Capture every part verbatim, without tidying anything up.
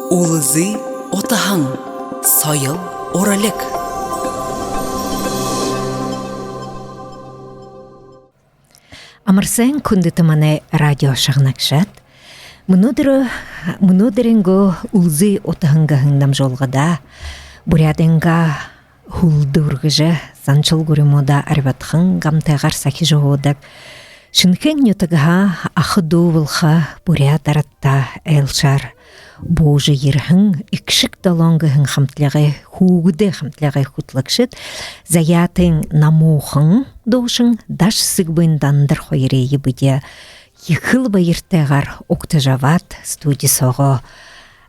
Үлзы утаһан. Соёл, уралиг. Амар сайн, хүндэтэ манай радио шагнагшад. Мүнөөдэр, мүнөөдэрэйнгөө «Үлзы утаһан» гэһэн дамжуулгада Буряадайнгаа һүлдэ үргэжэ, заншал гуримуудаа арьбадхан, гамтайгаар сахижа һуудаг Шэнэхээн нютагһаа аха дүү болохо буряад арадтай айлшаар буужа ерэһэн «Эгшэг долоон» гэһэн хамтлагай, хүүгэдэй хамтлагай хүтэлэгшэд Заяатын Намуухан дуушан, Даши Сэгбын Дандар хоёрые бидэ ехэл баяртайгаар угтажа абаад, студи соогоо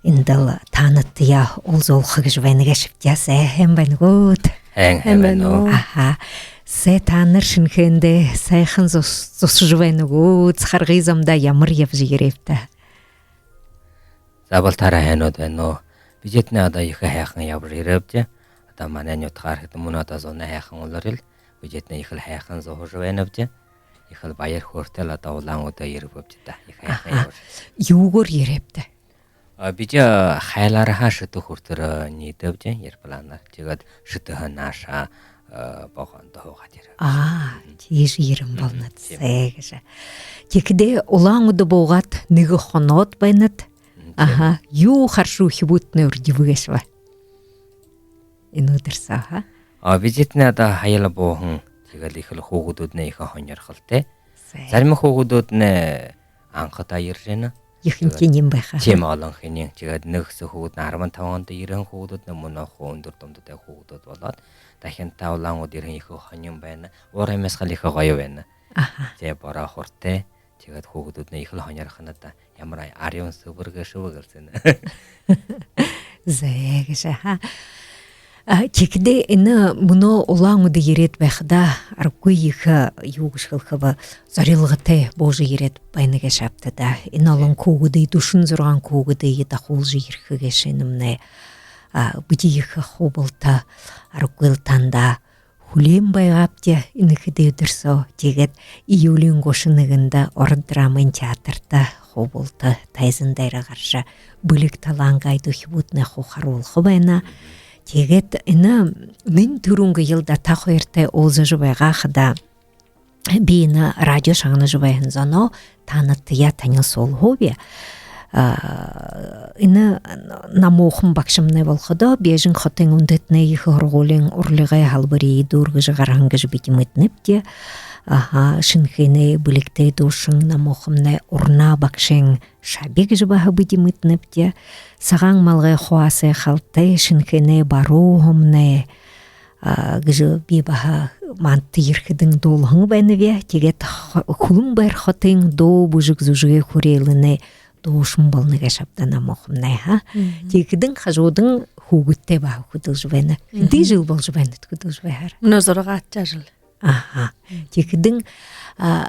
эндэл таанадтаяа уулзуулха гэжэ байна гээшэбди. Сайн байна гүт? Һайн, һайн байна уу. Аха. Сая таанар Шэнэхээндэ сайхан зугс-, зугсажа байна гүт? Харгы замдаа ямар ябажа ерээбта? За, болтор һайнууд байна уу? Бидэтнай одоо ехэ һайхан ябажа ерээбди. Одоо манай нютагаар хэдэн мүнөө одоо зунай һайхан уларил. Бидэтнай ехэл һайхан зугсажа байнабди. Ехэл баяр хөөртэйл одоо Улаан-Үдэ ерээбди даа. Ехэ һайхан. Аха. Ябажа. Юугээр ерээбта? А, бидэ, а, Хайлаарһаа Шэтэ хүрэтэр, а, ниидэбди, аэропланаар. Тиигээд Шэтэһээ наашаа, а, вагондо һуугаад ерээбди. А, тиижэ ерэн болонот. Тиимэ. Сай гэжэ. Тиихэдээ Улаан-Үдэ буугаад нэгэ хоноод байнат. Мм, тиимэ. Аха. Юу харжа үхибүүдтнай үрдибэ гээшэб? Энэ үдэр соо, аха. А, бидэтнай одоо һаял бууһан, тиигээл ехэл хүүгэдүүднай ехэ һонирхолтой. Сай. Зарим хүүгэдүүднай анхадаа ержэ байна. Ехэнхинь юм байха. Тиимэ, олонхинь. Тиигээд нэгэ хэсэг хүүгэднай арбан табан ондо ерэһэн хүүгэдүүднай мүнөө хуу үндэр дундадаа хүүгэдүүд болоод, дахин та Улаан-Үдэ ерэһэн ехэ һонин байна. Уур амьсгал ехэ гоё байна. Аха. Тээ, бороо хуртай. Тиигээд хүүгэдүүднай ехэл һонирхоно даа. Ямар арюун сэбэр гээшэб гэлсэнэ. Зай гэжэ, аха. А, тиихэдээ энэ мүнөө Улаан-Үдэ ерээд байхадаа аргагүй ехэ, юу гэжэ хэлэхэб, зорилготой буужа ерээд байна гээшэ аабта даа. Энэ олон хүүгэдые, дүшэн зургаан хүүгэдые дахуулжа ерэхэ гээшэ энэмнай. А, бидэ ехэ хубаалта, аргагүй лэ танда хүлеэн байгаабди энэ хэды үдэр соо. Тиигээд июлиин гушан нэгэндэ Ород драмын театрта хубаалта тайзан дээрэ гаража, бэлиг талаан гайда үхибүүднай хуу харуулха байна. Тиигээд энэ нэн түрүүн гээл даа, та хоёртой уулзажа байгаа хадаа би энэ радио шагнажа байһан зоноо таанадтаяа танилсуулхаб. А, энэ Намуухан багшамнай болоходоо, Бээжэн хотын үндэһэтэнэй ехэ һургуулиин уралигай һалбари дүүргэжэ гараһан гэжэ бидэ мэдэнэбди. Аха, Шэнэхээнэй бэлигтэй дуушан Намуухамнай урна багшын шаби гэжэ баһа бидэ мэдэнэбди. Сагаан малгай хуасай халтай Шэнэхээнэй баруун һомоной, а, гэжэ би баһа манда ерэхэдэнь дуулаһан байнаб. Тиигээд хо-, Хүлэнбайр хотын дуу бүжэг зүжэгэй хүреэлэнэй дуушан болоно гээшэ аабта Намуухамнай, аха. Мгм. Тиихэдэнь хажуудань хүүгэдтэй баһа хүдэлжэ байна. Мгм. Хэды жэл боложо байнат хүдэлжэ байхаар? Мүнөө зургаадахи жэл. Аха. Мгм. Тиихэдэнь, а,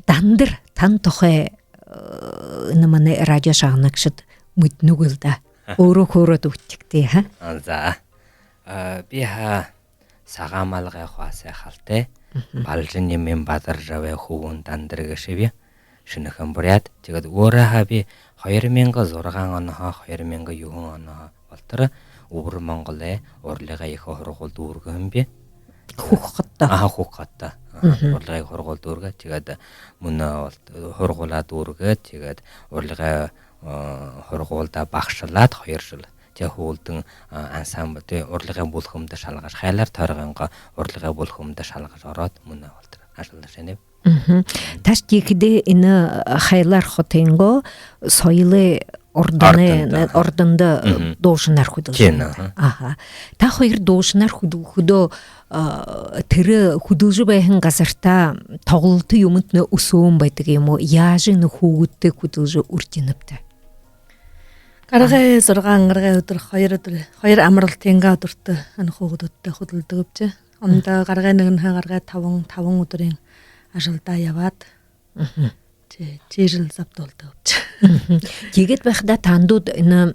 Дандар, тан тухай, э, энэ манай радио шагнагшад мэдэнэ гү гээл даа. Өөрөө хөөрөөд үгтэгты, аха. А, за. А, би, аха, Сагаан малгай хуасай халтай. Мгм. Балжан Нимын Бадаржабай хүбүүн Дандар гээшэб. Шэнэхээн буряад. Тиигээд өөрөө, аха, би хоёр мянга зургаан онһоо, хоёр мянга юһэн онһоо болотор Үбэр Монголой уралигай ехэ һургуули дүүргэһэн би. Хүхэ хотодо. Аха, Хүхэ хотодо. Аха, мгм. Уралигай һургуули дүүргээ. Тиигээд мүнөө бол һургуулиа дүүргээ. Тиигээд уралигай, э, һургуулида багшалаад хоёр жэл. Тээ, һүүлдэнь, а, ансамбль, тээ, уралигай бүлгэмдэ шалгажа, Хайлаар тойрогойнгоо уралигай бүлгэмдэ шалгажа ороод, мүнөө болотор ажаллажа байнаб. Мгм. Тааш тиихэдээ энэ Хайлаар хотынгоо соёлой ордоной, ордондо, аха, ордондо, мгм, дуушанаар хүдэлжэ байна. Тиимэ, аха. Аха. Та хоёр дуушанаар хүдэл-, хүдөө, а, тэрэ хүдэлжэ байһан газартаа тоглолто юумэтнай үсөөн байдаг юм гү? Яажа энэ хүүгэдтэй хүдэлжэ үрдинэбта? Гаргай зургаан, гаргай үдэр, хоёр үдэр, хоёр амаралтынгаа үдэртэ энэ хүүгэдүүдтэй хүдэлдэгбди. Ондоо гаргай нэгэнһээ гаргай табан, табан үдэрынь ажалдаа ябаад. Мгм. Тии-, тиижэл забдуулдагбди. Мгм. Тиигээд байхадаа тандууд энэ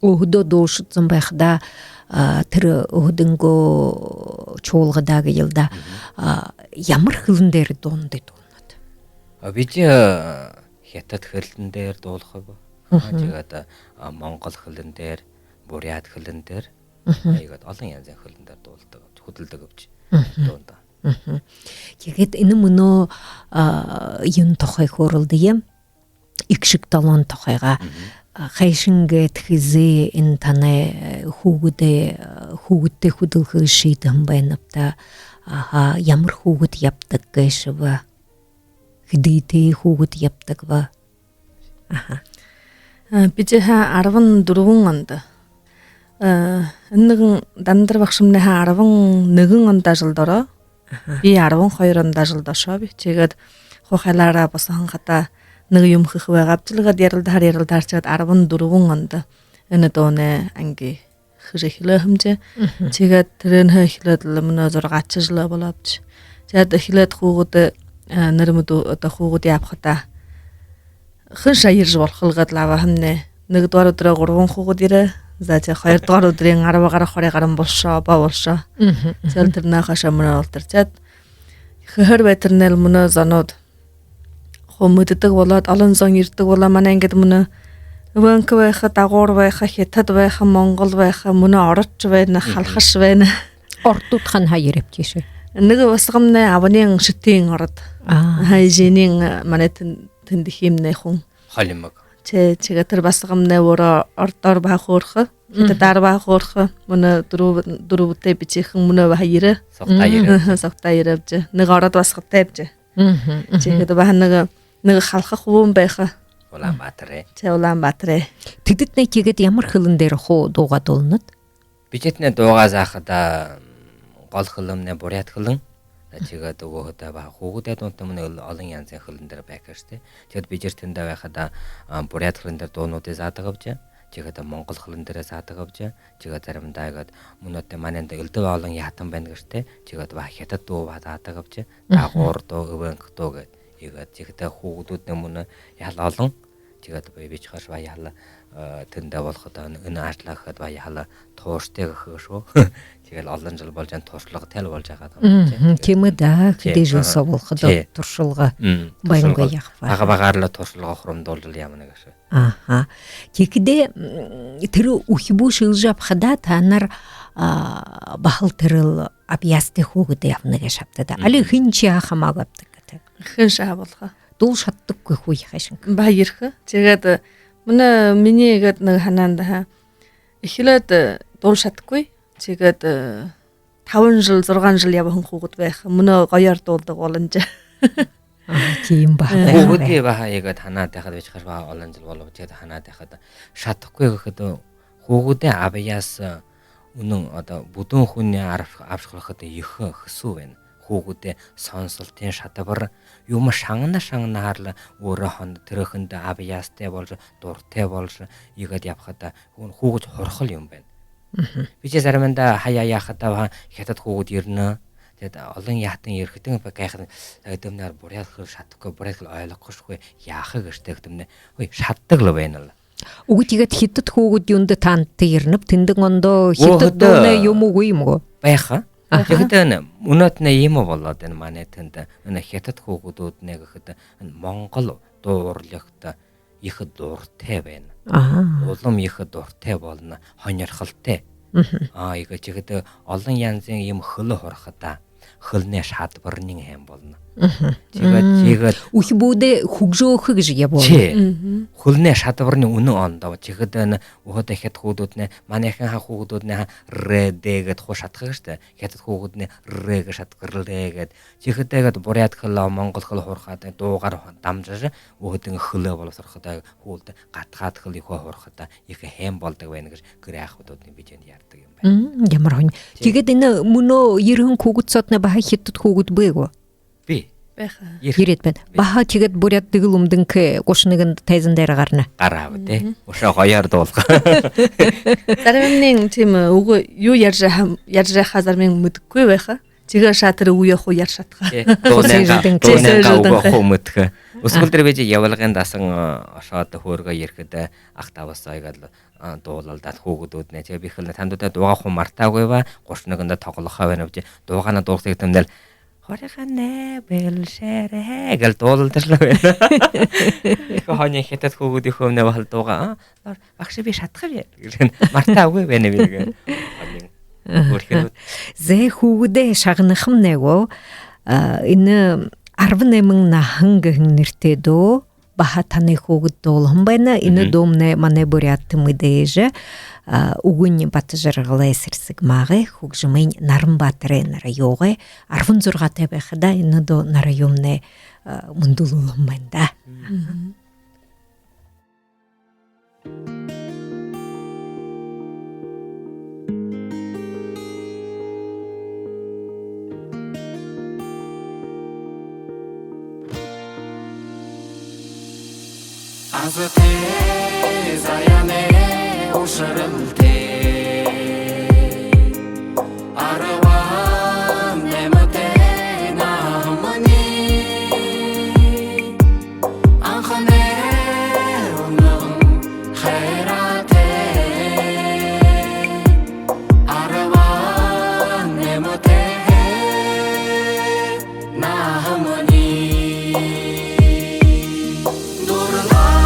өөһэдөө дуушан байхадаа, а, тэрэ өөһэдынгөө чуулгада гээл даа, мгм, а, ямар хэлэн дээрэ дуунуудые дуулнат? А, бидэ, а, хитад хэлэн дээрэ дуулхаб, Мгм. Тиигээд, а, монгол хэлэн дээрэ, буряад хэлэн дээрэ, мгм, а, иигээд олон янзын хэлэн дээрэ дуулдаг, хүдэлдэг гэбэшье. Мгм. Дуунда. Мгм. Тиигээд энэ мүнөө, а, юун тухай хөөрэлдөө юм? Эгшэг долоон тухайгаа. Мгм. А, хайшан гээд, хэзээ энэ танай, э, хүүгэдэй, э, хүүгэдтэй хүдэлхэ шиидэһэн байнабта? Аха, ямар хүүгэд ябадаг гээшэб? Хэдытэй хүүгэд ябадаг бэ? Аха. А, би жэ ха арбан дүрбэн ондо. А, энэ нэгэн Дандар багшамнай ха арбан нэгэн ондо ажалда ороо. Аха. Би арбан хоёр ондо ажалда ошооб. Тиигээд хуу хайлаараа бусаһан хадаа нэгэ юумэ хэхэ байгааб, тиигээд ярилдаһаар, ярилдаһаар, тиигээд арбан дүрбэн ондо энэ дуунай анги хэжэ эхилээ һэмди. Мгм. Тиигээд тэрээнһээ эхилээд лэ мүнөө зургаадахи жэлээ болообди. Тиигээд эхилээд хүүгэд, э, нэрэ мэдээ одоо хүүгэд ябахадаа хэншье ерэжэ болохол гээд лэ абаһамни. Нэгдүгээр үдэрөө гурбан хүүгэд ерээ. За, тиигээд хоёрдугаар үдэрынь арба гаран, хорин гаран болошоо, обоо болошоо. Мгм, мгм. Тиигээд тэрэнээ хойшо мүнөө болотор. Тиигээд хэһээр байтарнай лэ мүнөө зонууд хуу мэдэдэг болоод, олон зон ерэдэг болоо. Манай ангида мүнөө ВНК байха, Дагуур байха, Хитад байха, Монгол байха, мүнөө ородшье байна, мгм, халхашье байна. Ородууд хаанаһаа ерээб тиишээ? Нэгэ басагамнай абань Шэтын ород. Аа. Аха, эжынь, э, манай тэн-, тэндэхимнай хүн. Холимог. Тии, тиигээд тэрэ басагамнай өөрөө ородоор баһа хөөрэхэ, мгм, хитадаар баһа хөөрэхэ. Мүнөө дүрбэ-, дүрбэтэй бишыхан мүнөө баһа ерээ. Сугтаа, мгм, ерээ. Сугтаа ерээбди. Нэгэ ород басагатайбди. Мгм, мгм. Тиигээд баһа нэгэ, нэгэ халха хүбүүн байха. Улаанбаатарай. Тии, Улаанбаатарай. Тэдэтнай тиигээд ямар хэлэн дээрэ хуу дуугаа дуулнат? Бидэтнай дуугаа заахадаа, м, гол хэлэмнай буряад хэлэн. За, тиигээд үгы хадаа баһа хүүгэдэй дуунда мүнөө олон янзын хэлэн дээрэ байха гээшэ. Тиигээд бидэ тэндэ байхадаа, а, буряад хэлэн дээрэ дуунуудые заадаг гээбди. Тиигээд монгол хэлэн дээрэ заадаг гээбди. Тиигээд заримдаа иигээд мүнөө тээ манайда элдэб олон яһатан байна гээшэ. Тиигээд баһа хитад дуу баһа заадаг гээбди. Мгм. Дагуур дуу, ВНК дуу гээд. Иигээд тиихэдээ хүүгэдүүднай мүнөө яһала олон. Тиигээд би, би тиихэдэ баһа яһала, э, тэндэ болоходоо энэ ажалаа хэхэдэ баһа яһала тууштай гэхэ гээшэ. Тиигээл олон жэл болжо байна, туршалгатай л болжо байгаа юм. Мгм, тиимэ даа, хэды жэл соо болоходоо туршалга байнгүй яахаб. Бага багаар лэ туршалга хурамдуулжал ябана гээшэ. Аха. Тиихэдээ, м, тэрэ үхибүүшье элжэ абахадаа таанар, а, баһал тэрэл абьяастай хүүгэд ябана гээшэ аабта даа. Али хэншье хамаагүй аабта гээд. Хэншье болохо. Дуулажа шададаггүй хуу яахашье. Баһа ерэхэ. Тиигээд, э, мүнөө минии иигээд нэгэ һанаанда ха. Эхилээд, э, дуулажа шададаггүй. Тиигээд, э, табан жэл, зургаан жэл ябаһан хүүгэд байха. Мүнөө гоёор дуулдаг болонжо. Аа, тиимэ баһа. Э. Хүүгэдые баһа иигээд һанаад байхада, би тиихэдэ баһа олон жэл болоо, тиигээд һанаад байхада. Шададаггүй гэхэдэ, хүүгэдэй абьяас, э, үнэн одоо бүдүүн хүнэй арб-, абажа харахада ехэ хэсүү байна. Хүүгэдэй соносолтын шадабар юумэ шагна шагнаһаар лэ өөрөө һон-, тэрэ хүндэ абьяастай болжо, дуратай болжо, иигээд ябахада хүүгэд һурахал юм байна. Мгм. Би ши заримдаа хаяа яахадаа баһа хитад хүүгэд ерэнэ. Тиигээд олон яһатан ерэхэдэнь би гайхадам, эдэмнай буряад хэлэ шададаггүй, буряад хэлэ ойлгохошьегүй, яаха гээшэб тиихэдэмнай. Ой, шададаг лэ байна лэ. Үгы, тиигээд хитад хүүгэд юундэ таанадта ерэнэб, тэндэ ондоо хитад дуунай юумэ үгы юм гү? Байха. Аха. Тиихэдээ энэ мүнөөдэрнай иимэ болоод байна манай тэндэ. Энэ хитад хүүгэдүүднай гэхэдэ энэ монгол дуу урлагта ехэ дуратай байна. Аха. Улам ехэ дуратай болоно, һонирхолтой. Мгм. Аа, иигээд тиихэдэ олон янзын иимэ хэлэ һурахадаа хэлэнэй шадабарынь һайн болоно. Мгм. Тиигээд, мм, тиигээд үхибүүдээ хүгжөөхэ гэжэ ябуулна. Тии. Мгм. Хэлэнэй шадабарынь үнэн ондоо. Тиихэдэ энэ үхибүүд, хитад хүүгэдүүднай, манайхин ха хүүгэдүүднай ха р, д гээд хуу шадаха гээшэ даа. Хитад хүүгэднай р гээд шададаг, рлэ гээд. Тиихэдээ гээд буряад хэлэ, монгол хэлэ һурахада дуугаар дамжажа, үхибүүдэй хэлэ болбосорходоо хүүгэдэй гадаад хэлэ ехэ һурахада ехэ һайн болодог байна гэжэ гэр ахаһуудынь бидэндэ яарадаг юм байна. Мм, ямар һонин. Тии. Тиигээд энэ мүнөө ерэһэн хүүгэд соотнай баһа хитад хүүгэд бэ гү? Бии. Байха. Ер-, ерээд байна. Бии. Баһа тиигээд буряад Дэгэлүмдэнгэ гушан нэгэндэ тайзан дээрэ гарана. Гарааб даа. Мгм. Үшөө гоёор дуулаха. Заримынь тиимэ, үгы, юу яажа һа-, яажа һаа, заримынь мэдэхэгүй байха. Тиигээ шаа тэрэ үеэ хуу яажа шадаха. Тии. Хуу дуунайнгаа, сээжэдэнь, тии, дуунайнгаа сээжэдэнь үгөө хуу мэдэхэ. Үсэгэлдэр бидэ Ябалгын дасан, а, ошоод хөөргөө ерэхэдэ, а, ахтаа баһа иигээд лэ, а, дуулалдаад хүүгэдүүднай. Тиигээ би хэлэнэ, танай дуугаа хуу мартаагүйб, гушан нэгэндэ тоглохоо байнабди. Дуугаа дуулахадаа тиимэл «Бариханай бэлшээрээ» гэл дуулалдажал байна. Ехэ хони хитад хүүгэдэй хөөмнэ баһал дуугаа. «А, багша, би шадахаб» гэжэ мартаагүй байна би гэн. Хони. Аха. Өөрхөн. Зэ, хүүгэдэй шагнахамнай гү? А, энэ «Арбан найман наһан» гэһэн нэрэтэй дуу баһа танай хүүгэд дуулаһан байна. Энэ дуумнай манай буряадта мэдээжэ, а, Үгын Батожаргалай Сэрсэгмаагай, хүгжэмынь Наран-Баатарай Нараюугай, арбан зургаатай байхадаа энэ дуу Нараюумнай, а, мүндэлүүлһэн байна даа. Мгм. Азатай заяанай ушаралтай, арбан найматай наһамни, анханай үнэн хайраатай, арбан найматай наһамни. Дурлал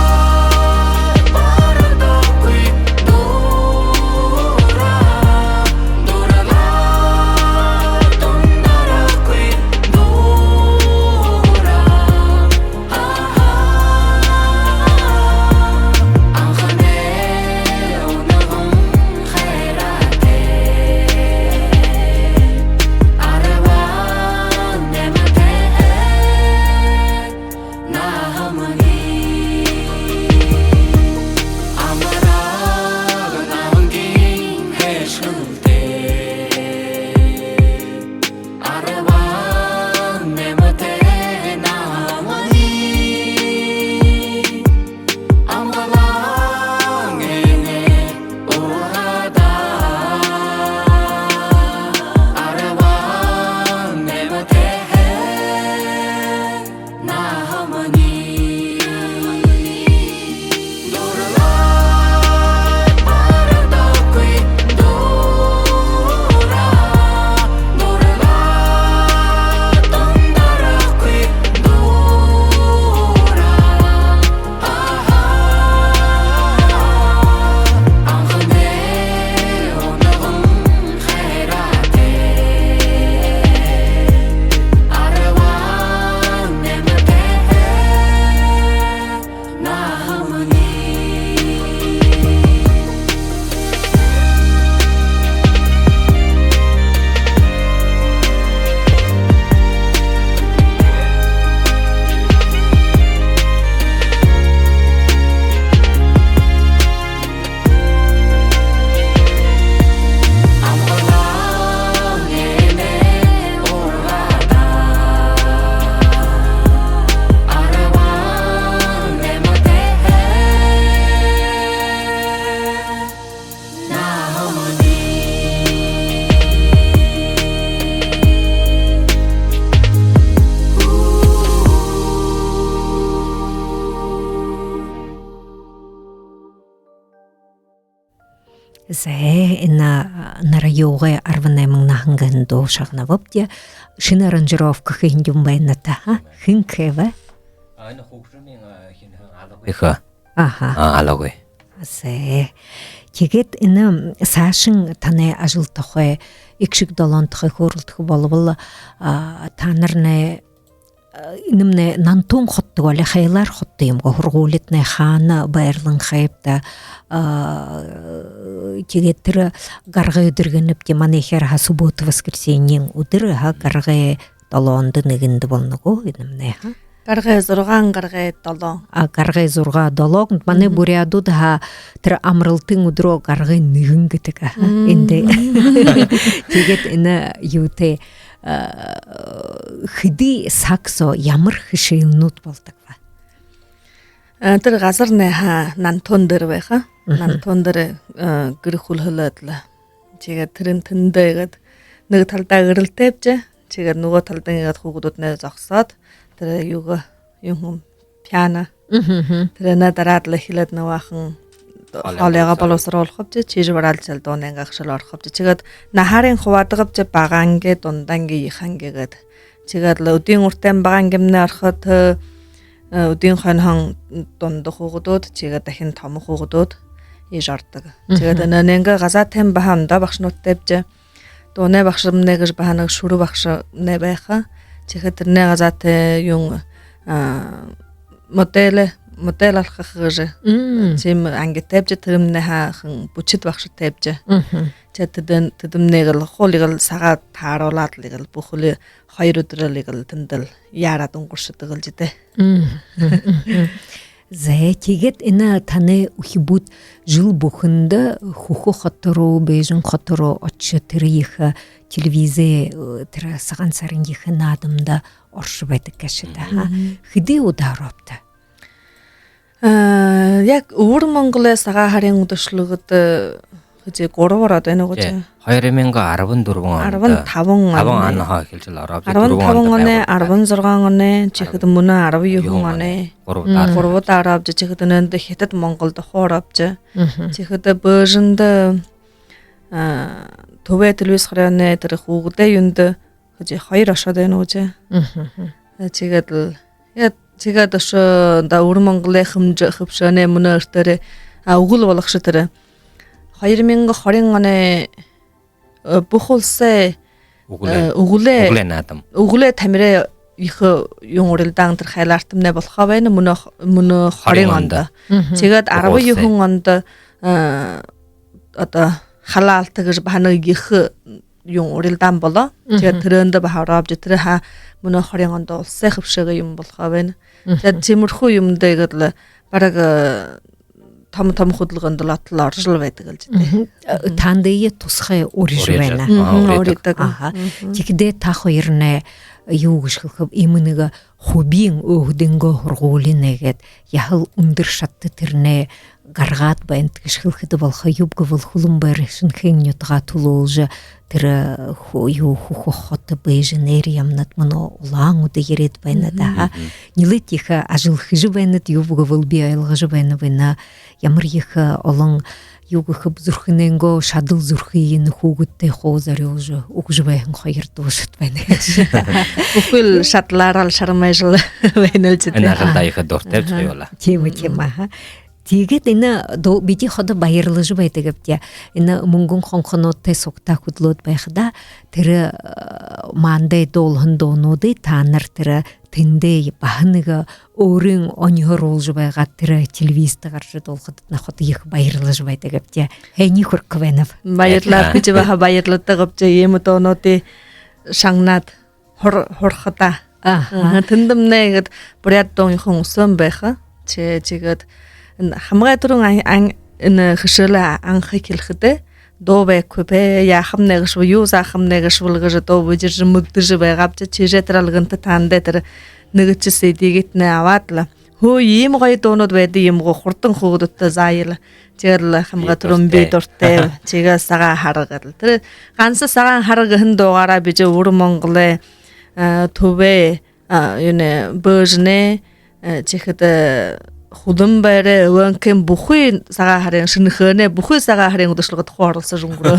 барадаггүй дураа, дурлал дундараггүй дураа. Аха, анханай үнэн хайраатай, арбан найматай наһамни. Амараг наһангын хэшээлтэй, арбан найматай наһамни. Амгалан энэ ургада, арбан найматай наһамни. Дурлал барадаггүй дураа, дурлал дундараггүй дураа. Аха, анханай үнэн хайраатай, арбан найматай наһамни. Зэ, энэ, а, Нараюугай «Арбан найман наһан» гэһэн дуу шагнабабди. Шэнэ аранжировка хэһэн юм байна та, ха? Хэн хэбэ? А, энэ хүгжэмынь, а, хэн, хэн, Алагүй. Аха. А, Алагүй. Зэ. Тиигээд энэ саашань танай ажал тухай, Эгшэг долоон тухай хөөрэлдэхэ болбол, а, танарнай, а, энэмнай Нантон хотодог али, Хайлаар хотодог юм гү, һургуулитнай хаана байрлан хэбта, а, тиигээд тэрэ гаргай үдэр гэнэбди, манай ехээр ха, суббота, воскресенье үдэр ха, гаргай долоондо нэгэндэ болоно гү энэмнай, ха? Гаргай зургаан, гаргай долоон. А, гаргай зургаа, долоон. Манай буряадууд ха тэрэ амаралтын үдэрөө гаргай нэгэн гэдэг, ха. Эндэ. Тиигээд энэ юутэй, а, хэды саг соо ямар хэшээлнүүд болодог бэ? А, тэрэ газарнай ха Нантон дээрэ байха. Нантон дээрэ, а, гэр хүлһэлөөд лэ. Тиигээд тэрэнь тэндэ иигээд нэгэ талдаа гэрэлтэйбди. Тиигээд нүгөө талдань иигээд хүүгэдүүднай зогсоод, тэрэ юугээ, юун юм, пиано. Тэрэнээ дараад лэ эхилээд, нэгэ баахан хоолойгоо болбосоруулхабди, тиижэ бараалжал дуунайнгаа хэшээлдэ орохобди. Тиигээд наһаарынь хубаадагбди, багаанги, дундаанги, ехэнги гээд. Тиигээд лэ үдын уртань багахан гэмнэ орохо, э, үдын хойноһоонь дунда хүүгэдүүд, тиигээд дахин томо хүүгэдүүд иигэжэ ородог. Тиигээд энэ нэгэ газаатайм баһа ондоо багшанартайбди. Дуунай багшамнай гэжэ баһа нэгэ шүрэ багшамнай байха. Тиихэдэ тэрэнэй газаатай юун, а, модель, модель алхаха гэжэ. Тиимэ ангитайбди, тэрэмнай һаа хэн, бүшэд багшатайбди. Тиигээд тэдэн, тэдэмнай лэ хуу лэ иигээл сагаа тааруулаад лэ иигээл бүхэли хоёр үдэр лэ иигээл тэндэл яараад үнгэршэдэг лэ даа. Зэ, тиигээд энэ танай үхибүүд жэл бүхэндэ хүхэ хото руу, Бээжэн хото руу ошожо, тэрэ ехэ телевизэй, э, тэрэ Сагаан һарын ехэ наадамда орожо байдаг гээшэ даа, ха? Хэды удаа орообта? Э, яг Үбэр Монголой Сагаан һарын үдэшэлгэдэ хэды, гурба ороод байна гү? Тии. Хоёр мянга арбан дүрбэн ондо. Арбан табан ондо. Табан онһоо эхилжэл ороо. Арбан табан оной, арбан зургаан оной, тиихэдэ мүнөө арбан юһэн оной. Гурбадаа. Гурбадаа орообди, тиихэдэ энээндэ Хитад, Монголдо хуу орообди. Тиихэдэ Бээжэндэ, а, Түбэй телевиз хорёоной тэрэ хүүгэдэй юундэ хэды, хоёр ошоод байна гү? Э, тиигээд лэ, э, тиигээд ошоо, да, Үбэр Монголой хэмжээ, хэбшээнэй мүнөө эртээрээ, а, үгэл болгошо тэрэ. Хоёр мянга хорин оной, э, бүхэ уласай, үгэлэй, э, үгэлэй, үгэлэй наадам, үгэлэй тамирай ехэ юун, урилдаан тэрэ хайлаартамнай болохо байна мүнөө, мүнөө хорин ондо. Тиигээд арбан юһэн ондо, э, одоо Халаалта гэжэ баһа нэгэ ехэ юун, урилдаан болоо. Тиигээд тэрээндэ баһа орообди, тэрэ һаа мүнөө хорин ондо уласай хэбшээгэй юумэн болохо байна. Тиигээд тиимэрхүү юумэндэ иигээд лэ бараг, э, томо томо хүдэлгэндэ лэ отол орожол байдаг лэ даа. Э, таанадые тусхай урижа байна. Урижа байна. Аа, урижа. Урядаг. Аха. Тиихэдээ та хоёрнай юу гэжэ хэлэхэб, иимэ нэгэ хубиин өөһэдынгөө һургуулинь гээд, яһала үндэр шадата тэрэнээ гаргаад байнат гэжэ хэлэхэдэ болохо, юуб гэбэл Хүлэн-Бэри Шэнэхээн нютагаа түлөөлжэ, тэрэ ху-, юу, хүхэ хото Бээжэнээр ябанат, мүнөө Улаан-Үдэ ерээд байнат даа, ха. Нилээд ехэ ажал хэжэ байнат, юуб гэбэл би ойлгожо байнаб, энэ ямар ехэ олон, юу гэхэб, зүрхэнэйнгөө шадал зүрхыень хүүгэдтээ хуу зорюулжа үгэжэ байһан хоёр дуушад байна гэжэ. Бүхы л шадалаараа л шармайжал байна лэ даа. Энэ ажалдаа ехэ дуратайбди хоюулаа. Тиимэ, тиимэ, аха. Тиигээд энэ дуу-, бидэ ходо баярлажа байдагбди. Энэ "Мүнгэн хонхонуудтай" сугтаа хүдэлөөд байхадаа, тэрэ, э, манда дуулаһан дуунуудые таанар тэрэ тэндээ баһа нэгэ өөрын оньһо оруулжа байгаад, тэрэ телевизтэ гаража дуулахадатнай ходо ехэ баярлажа байдагбди. Һайниие хүргэхэ байнаб. Баярлаа, бидэ баһа баярладагбди, иимэ дуунуудые шагнаад һур-, һурахадаа. Аха. Аха, тэндэмнай иигээд буряад дуун юухэн үсөөн байха. Тии-, тиигээд энэ хамагай түрүүн ан-, ан-, энэ хэшээлээ анха эхилхэдээ дуу байхагүй бэ, яахамнай гээшэб, юу заахамнай гээшэб гэжэ дуу бэдэржэ, мэгдэжэ байгаабди. Тиижэ тэрэл гэнтэ таанадта тэрэ нэгэшье CD-гыетнай абаад лэ, хөө, иимэ гоё дуунууд байдаг юм гү, хурдан хүүгэдтэ заая лэ. Тиигээд лэ хамагай түрүүн "Би дуратай". "Би дуратай", тиигээд "Сагаан һара" гээд лэ. Тэрэ ганса "Сагаан һара" гэһэн дуугаараа бидэ Үбэр Монголой, э, Түбэй, а, юунэй, Бээжэнэй, э, тиихэдэ, э, Хүлэн-Бэри, Эвенкын, бүхы Сагаан һарын, Шэнэхээнэй, бүхы Сагаан һарын үдэшэлгэдэ хуу оролсожо үнгэрөө.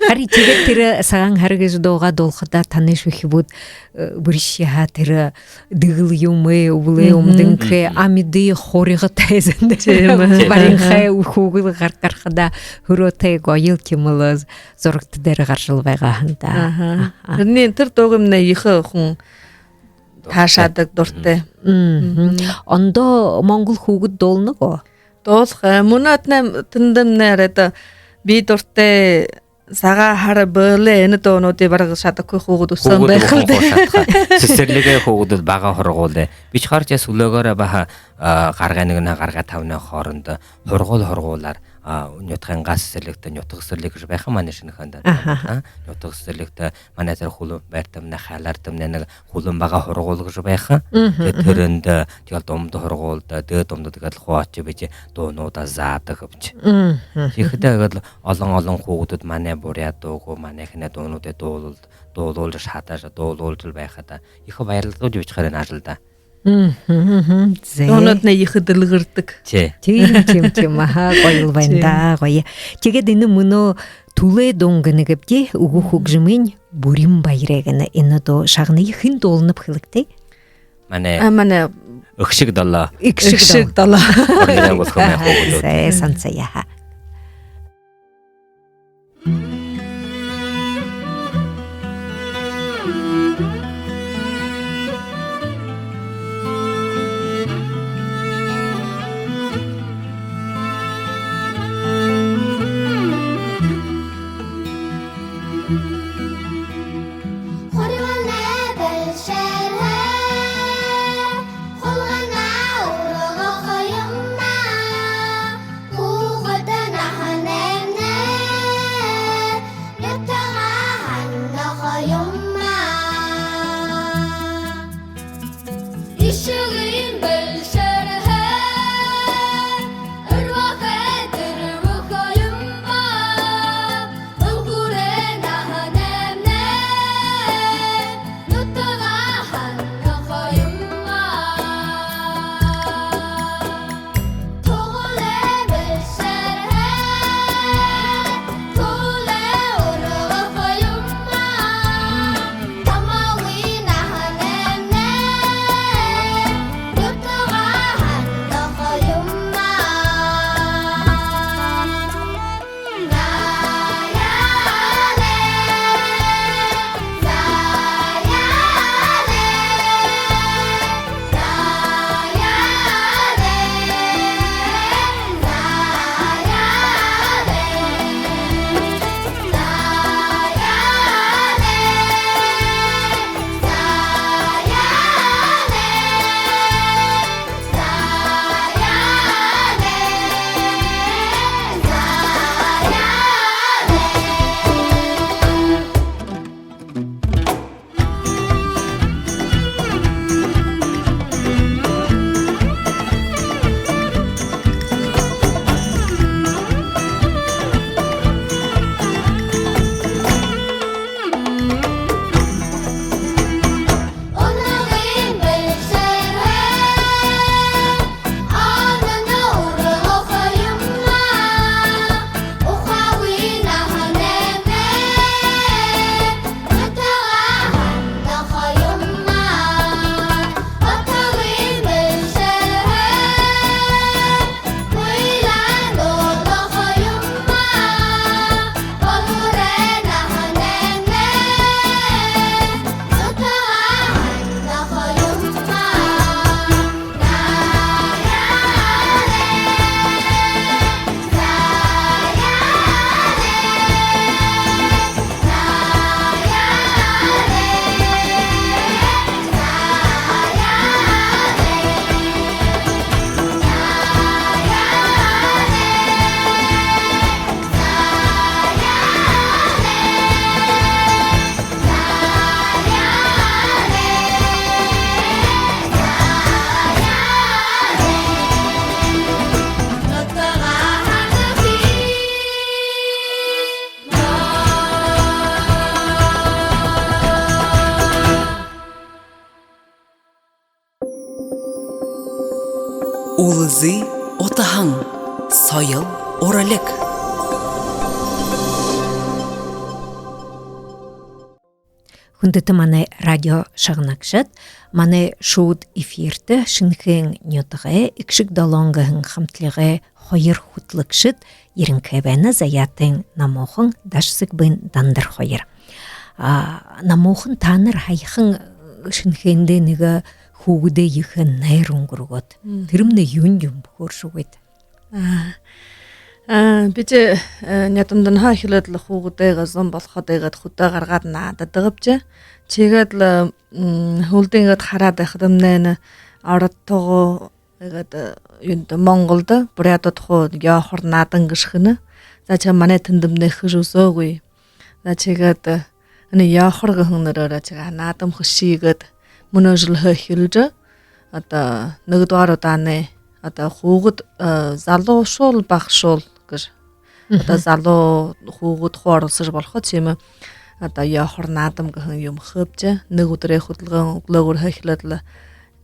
Харин тиигээд тэрэ "Сагаан һара" гэжэ дуугаа дуулахадаа, танай шүхибүүд, э, бэришье һаа, тэрэ дэгэл юумэ, үбэлэй, үмдэнхэй, амиды хурьга тайзан дээрэ. Тиимэ. Баринхай хүүгэд гар-, гарахадаа, хүрөөтэй гоёл тиимэл зурагта дээрэ гаражал байгаа һэн даа. Аха. Аха. Тэрэнэй, тэрэ дуугыемнай ехэ хүн таашаадаг, дуратай. Ондоо монгол хүүгэд дуулана гү? Дуулаха. Мүнөө тнэ-, тэндэмнай арай даа "Би дуратай", "Сагаан һара", "Бэлэй", энэ дуунуудые бараг шадахагүй хүүгэд үсөөн байха лэ даа. Хүүгэд үсөөн шадаха. Сэсэрлигэй хүүгэдүүд, бага һургуули. Бидэ харжа, сүлөөгөөрөө баһа, а, гаргай нэгэнһээ гаргай табанай хоорондо һургуули һургуулиар, а, нютагайнгаа сэсэрлигтэ, нютаг сэсэрлиг гэжэ байха манай Шэнэхээндэ. Аха. А, нютаг сэсэрлигтэ манай тэрэ Хүлэн-Бэритэмнай, Хайлартамнай нэгэ Хүлэн бага һургуули гэжэ байха. Тиигээд тэрээндэ, тиигээл Думда һургуулида, Дээдэ Думдада гээд лэ хуу ошожо, бидэ дуунуудаа заадаг гээбди. Тиихэдээ гээд лэ олон-олон хүүгэдүүд манай буряад дуу гү, манай хэнэй дуунуудые дуулал-, дуулуулжа шадажа, дуулуулжал байхада ехэ баярладаг гээбди харин ажалдаа. Мгм, мгм. Зэ. Дуунууднай ехэ дэлгэрдэг. Тии. Тиимэ, тиимэ, тиимэ. Аха, гоёл байна даа, гоё. Тиигээд энэ мүнөө «Түлэй дуун» гэнэ гээбди, Үгэ хүгжэмэй «Бүрин баяр» гэнэ. Энэ дуу шагная, хэн дуулнаб, хэлэгты. Манай... А, манай Эгшэг Долоо. Эгшэг Долоо. Эгшэг Долоо. Ординой болохомой. Аха, хүүгэдүүд. Зэ, сансая. Хурьманай бэлшээрһээ хулгана ургахаюм даа. Хүүгэд наһанаймнай нютагаа һанахаюм даа. Эшэгын бэлшээрһээ үргөө тэрбэхэ юм ба, үнгэрэй наһанаймнай нютагаа һанахаюм ба. Тугалай бэлшээрһээ түлэй ургахаюм ба, тамагай наһанаймнай нютагаа һанахаюм ба. Үлзы утаһан. Соёл, уралиг. Хүндэтэ манай радио шагнагшад, манай шууд эфиртэ Шэнэхээн нютагай «Эгшэг Долоон» гэһэн хамталигай хоёр хүтэлэгшэд ерэнхэй байна: Заяатын Намуухан, Дашасэгбын Дандар хоёр. А, Намуухан, таанар һаяхан Шэнэхээндэ нэгэ хүүгэдэй ехэ найр үнгэргөөт. Мгм. Тэрэмнай юун юм бэ, хөөрэжэ үгыт. Аа. Аа, бидэ, э, нютагтаа эхилээд лэ хүүгэдээ зон болоходоо гээд хүтэ гаргаад наададагбди. Тиигээд лэ, м, һүүлдэнь гээд хараад байхадамнай энэ Ородтогоо гээд, э, юундэ, Монголдо буряадууд хуу ёохор наадан гэжэ хэнэ. За, тиигээд манай тэндэмнай хэжэ үзөөгүй. За, тиигээд, э, энэ ёохор гэһэн нэрээрээ тиигээд наадам хэшье гээд, мүнөө жэлһээ эхилжэ, одоо, нэгэдүгээр удаань, одоо, хүүгэд, э, залуушуул, багашуул гэжэ. Мгм. Одоо залуу хүүгэд хуу оролсожо болохо, тиимэ. Одоо ёохор наадам гэһэн юумэ хээбди. Нэгэ үдэрэй хүтэлгэн үглөөгүүрһээ эхилээд лэ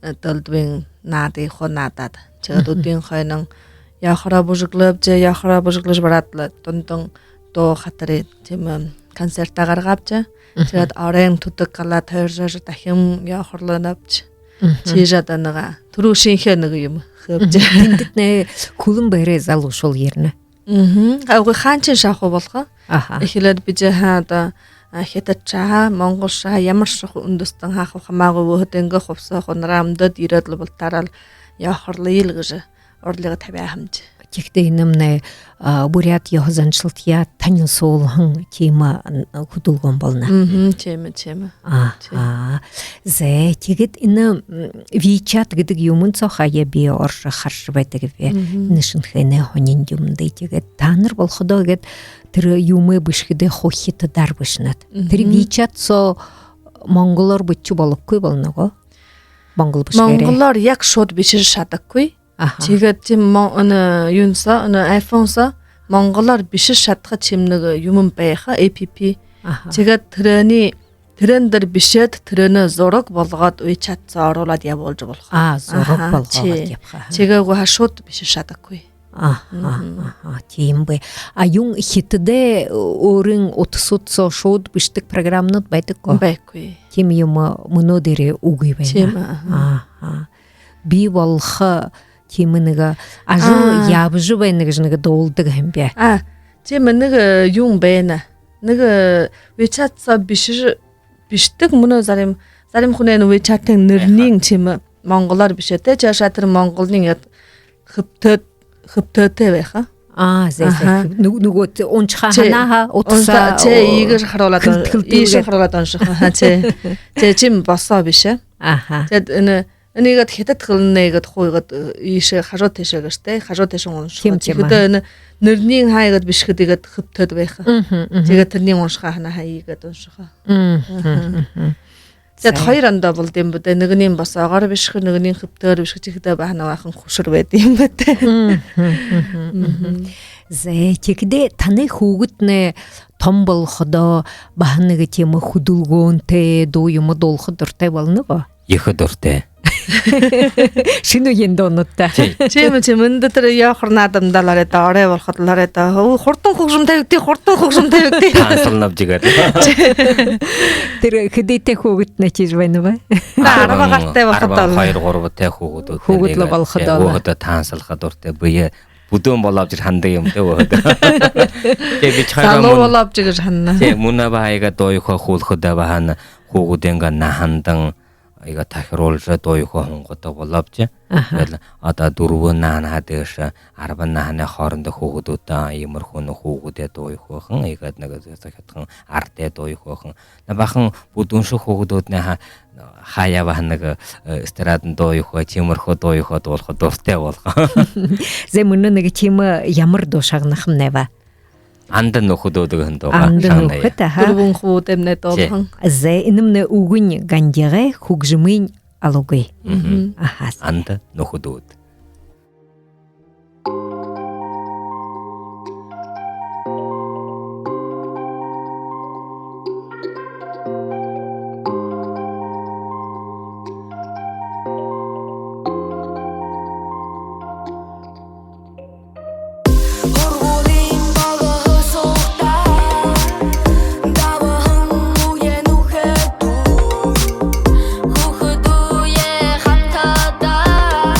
э, Дылдын наадые хуу наадаад. Тиигээд Мгм. үдын хойно ёохороо бүжэглөөбди, ёохороо бүжэглэжэ бараад лэ, дундань дуу хатарые, тиимэ, концерт гаргаабди. Мгм. Тиигээд оройн түдэг галаа тойржо, дахин ёохорлоо наадабди. Мгм. Тиижэ одоо нэгэ түрүүшынхиеэ нэгэ юумэ хээбди. Мгм. Тэндэтнай хүлэн бээрэ залуушуул ерэнэ. Мгм. А, үгы, хаанашье шахуу болохо. Аха. Эхилээд бидэ хаа одоо, а, хитадшье һаа, монголшье һаа, ямаршье хуу үндэстэн һаа, хуу хамаагүй, өөһэдынгөө хубсаһа хуу нэрэ амдаад, ерээд лэ бултаараа лэ ёохорлоё лэ гэжэ урилга табяа һэмди. Тиихэдээ энэмнай, а, буряад ёһо заншалтаяа танилсуулһан тиимэ, а, хүдэлгөөн болоно. Мгм, тиимэ, тиимэ. Аха. Тиимэ. Зэ, тиигээд энэ, м, WeChat гэдэг юумэн соо хаяа би орожо хаража байдаг бэ. Мгм. Энэ шэнэхээнэй һонин юм даа. Тиигээд таанар болоходоо гээд тэрэ юумэ бэшэхэдээ хуу хитадаар бэшэнэт. Мгм. Тэрэ WeChat соо монголоор бэшэжэ болохогүй болоно гү? Монгол бэшэгээрээ. Монголоор яг шууд бэшэжэ шадахагүй. Аха. Тиигээд тиимэ мон-, энэ юун соо, энэ iPhone соо монголоор бэшэжэ шадаха тиимэ нэгэ юумэн байха, app. Аха. Тиигээд тэрэниие, тэрэн дээрэ бэшээд, тэрэнээ зураг болгоод, WeChat соо оруулаад ябуулжа болохо. А, зураг Аха, болгоод тии. ябаха. Тиигээ үгы һаа шууд бэшэжэ шадахагүй. Аха, Мгм. аха, тиимэ бэ. А юун, хитадта өөрын утасууд соо шууд бэшэдэг программанууд байдаг гү? Байхагүй. Тиимэ юумэ мүнөө дээрээ үгы байна. Тиимэ, аха. Аха. Бии болохо тиимэ нэгэ ажал А. ябажа байна гэжэ нэгэ дуулдаг һэм бэ. А, тиимэ нэгэ, э, юун байна. Нэгэ, э, WeChat соо бэшэжэ, бэшэдэг мүнөө зарим, зарим хүнэй энэ WeChat-ын нэрэниинь Аха. тиимэ монголоор бэшээтэй, тиигэжэ тэрэ монголынь яагаад хэбтээд, хэбтээтэй байха. А, зэ, зэ. Аха. Нүг-, нүгөө тэ-, уншаха Тии. һанаа һаа, утаһаа, Уншаха, тии, о, иигэжэ харуулаад, хэлтэ-, хэлтэ иигэжэ иигээд. харуулаад уншаха. Ха, тии. Тии, тиимэ босоо бэшэ. Аха. Тиигээд энэ, энэ иигээд хитад хэлэнэй иигээд хуу иигээд, э, иишээ хажуу тээшээ гээшэ, тии, хажуу тээшэнь уншаха. Тиимэ, тиимэ. Тиихэдээ энэ нэрэниинь һаа иигээд бэшэхэдэ иигээд хэбтээд байха. Мгм, мгм. Тиигээд тэрэниинь уншаха һанаа һаа иигээд уншаха. Мгм, Аха. мгм. Тиигээд Зэ. хоёр ондоо болодог юм бэ даа. Нэгэниинь босоогоор бэшэхэ, нэгэниинь хэбтэгээр бэшэхэ, тиихэдээ баһа баахан хүшэр байдаг юм бэ даа. Мгм, мгм, мгм. Мгм. Зэ, тиихэдээ танай хүүгэднай томо болоходоо баһа нэгэ тиимэ хүдэлгөөнтэй дуу юумэ дуулаха дуратай болоно гү? Ехэ дуратай. Шэнэ үеын дуунуудта. Тии. Тиимэ, тиимэ. Эндэ тэрэ ёохор наадамда лэ оройдоо, орой болоходо лэ оройдоо. Өө, хурдан хүгжэм табигты, хурдан хүгжэм табигты. Таанасалнабди гээд. Тэрэ хэдытэй хүүгэднай тиижэ байна бэ? Та арба Арбан, гартай болоходоо арбан лэ. хоёр, гурбатай хүүгэдүүд Хүүгэд лэ байна. болоходоо Тии, лэ. Өөһэдөө таанасалха дуратай. Бэе бүдөөн болообди гэжэ һанадаг юм даа өөһэдөө. Тии, би ч хараа Залуу мүн-, болообди гэжэ һанана. Тии, мүнөө баһа иигээд дуу юухэ хүүлхэдэ баһа н-, хүүгэдэйнгээ наһандань иигээд тахируулжа дуу юухэ һунгадаг болообди. Аха. Тиигээд лэ одоо дүрбэн наһанһаа дээшэ арбан наһанай хоорондо хүүгэдүүдтэ иимэрхүү нэгэ хүүгэдэй дуу юухэ һэн, иигээд нэгэ захидхан арадай дуу юухэ һэн. Нэ, баһа бүдүүншэг хүүгэдүүднай ха-, хаяа баһа нэгэ, э, эстрадна дуу юухэ, тиимэрхүү дуу юухэ дуулаха дуратай болохо. Зэ, мүнөө нэгэ тиимэ ямар дуу шагнахамнай бэ? «Анда нүхэдүүд» гэһэн дуугаа Анда шагная. Нүхэд, аха. Дүрбэн хүүгэднай Тии. дуулаһан. Зэ, энэмнай үгэнь Гандигай, хүгжэмынь Алугай. Мгм. Мгм. Аха. «Анда нүхэдүүд». Һургуулиин болоһон сугтаа дабаһан үеын нүхэдүүд, хүүгэдээ хандахадаа,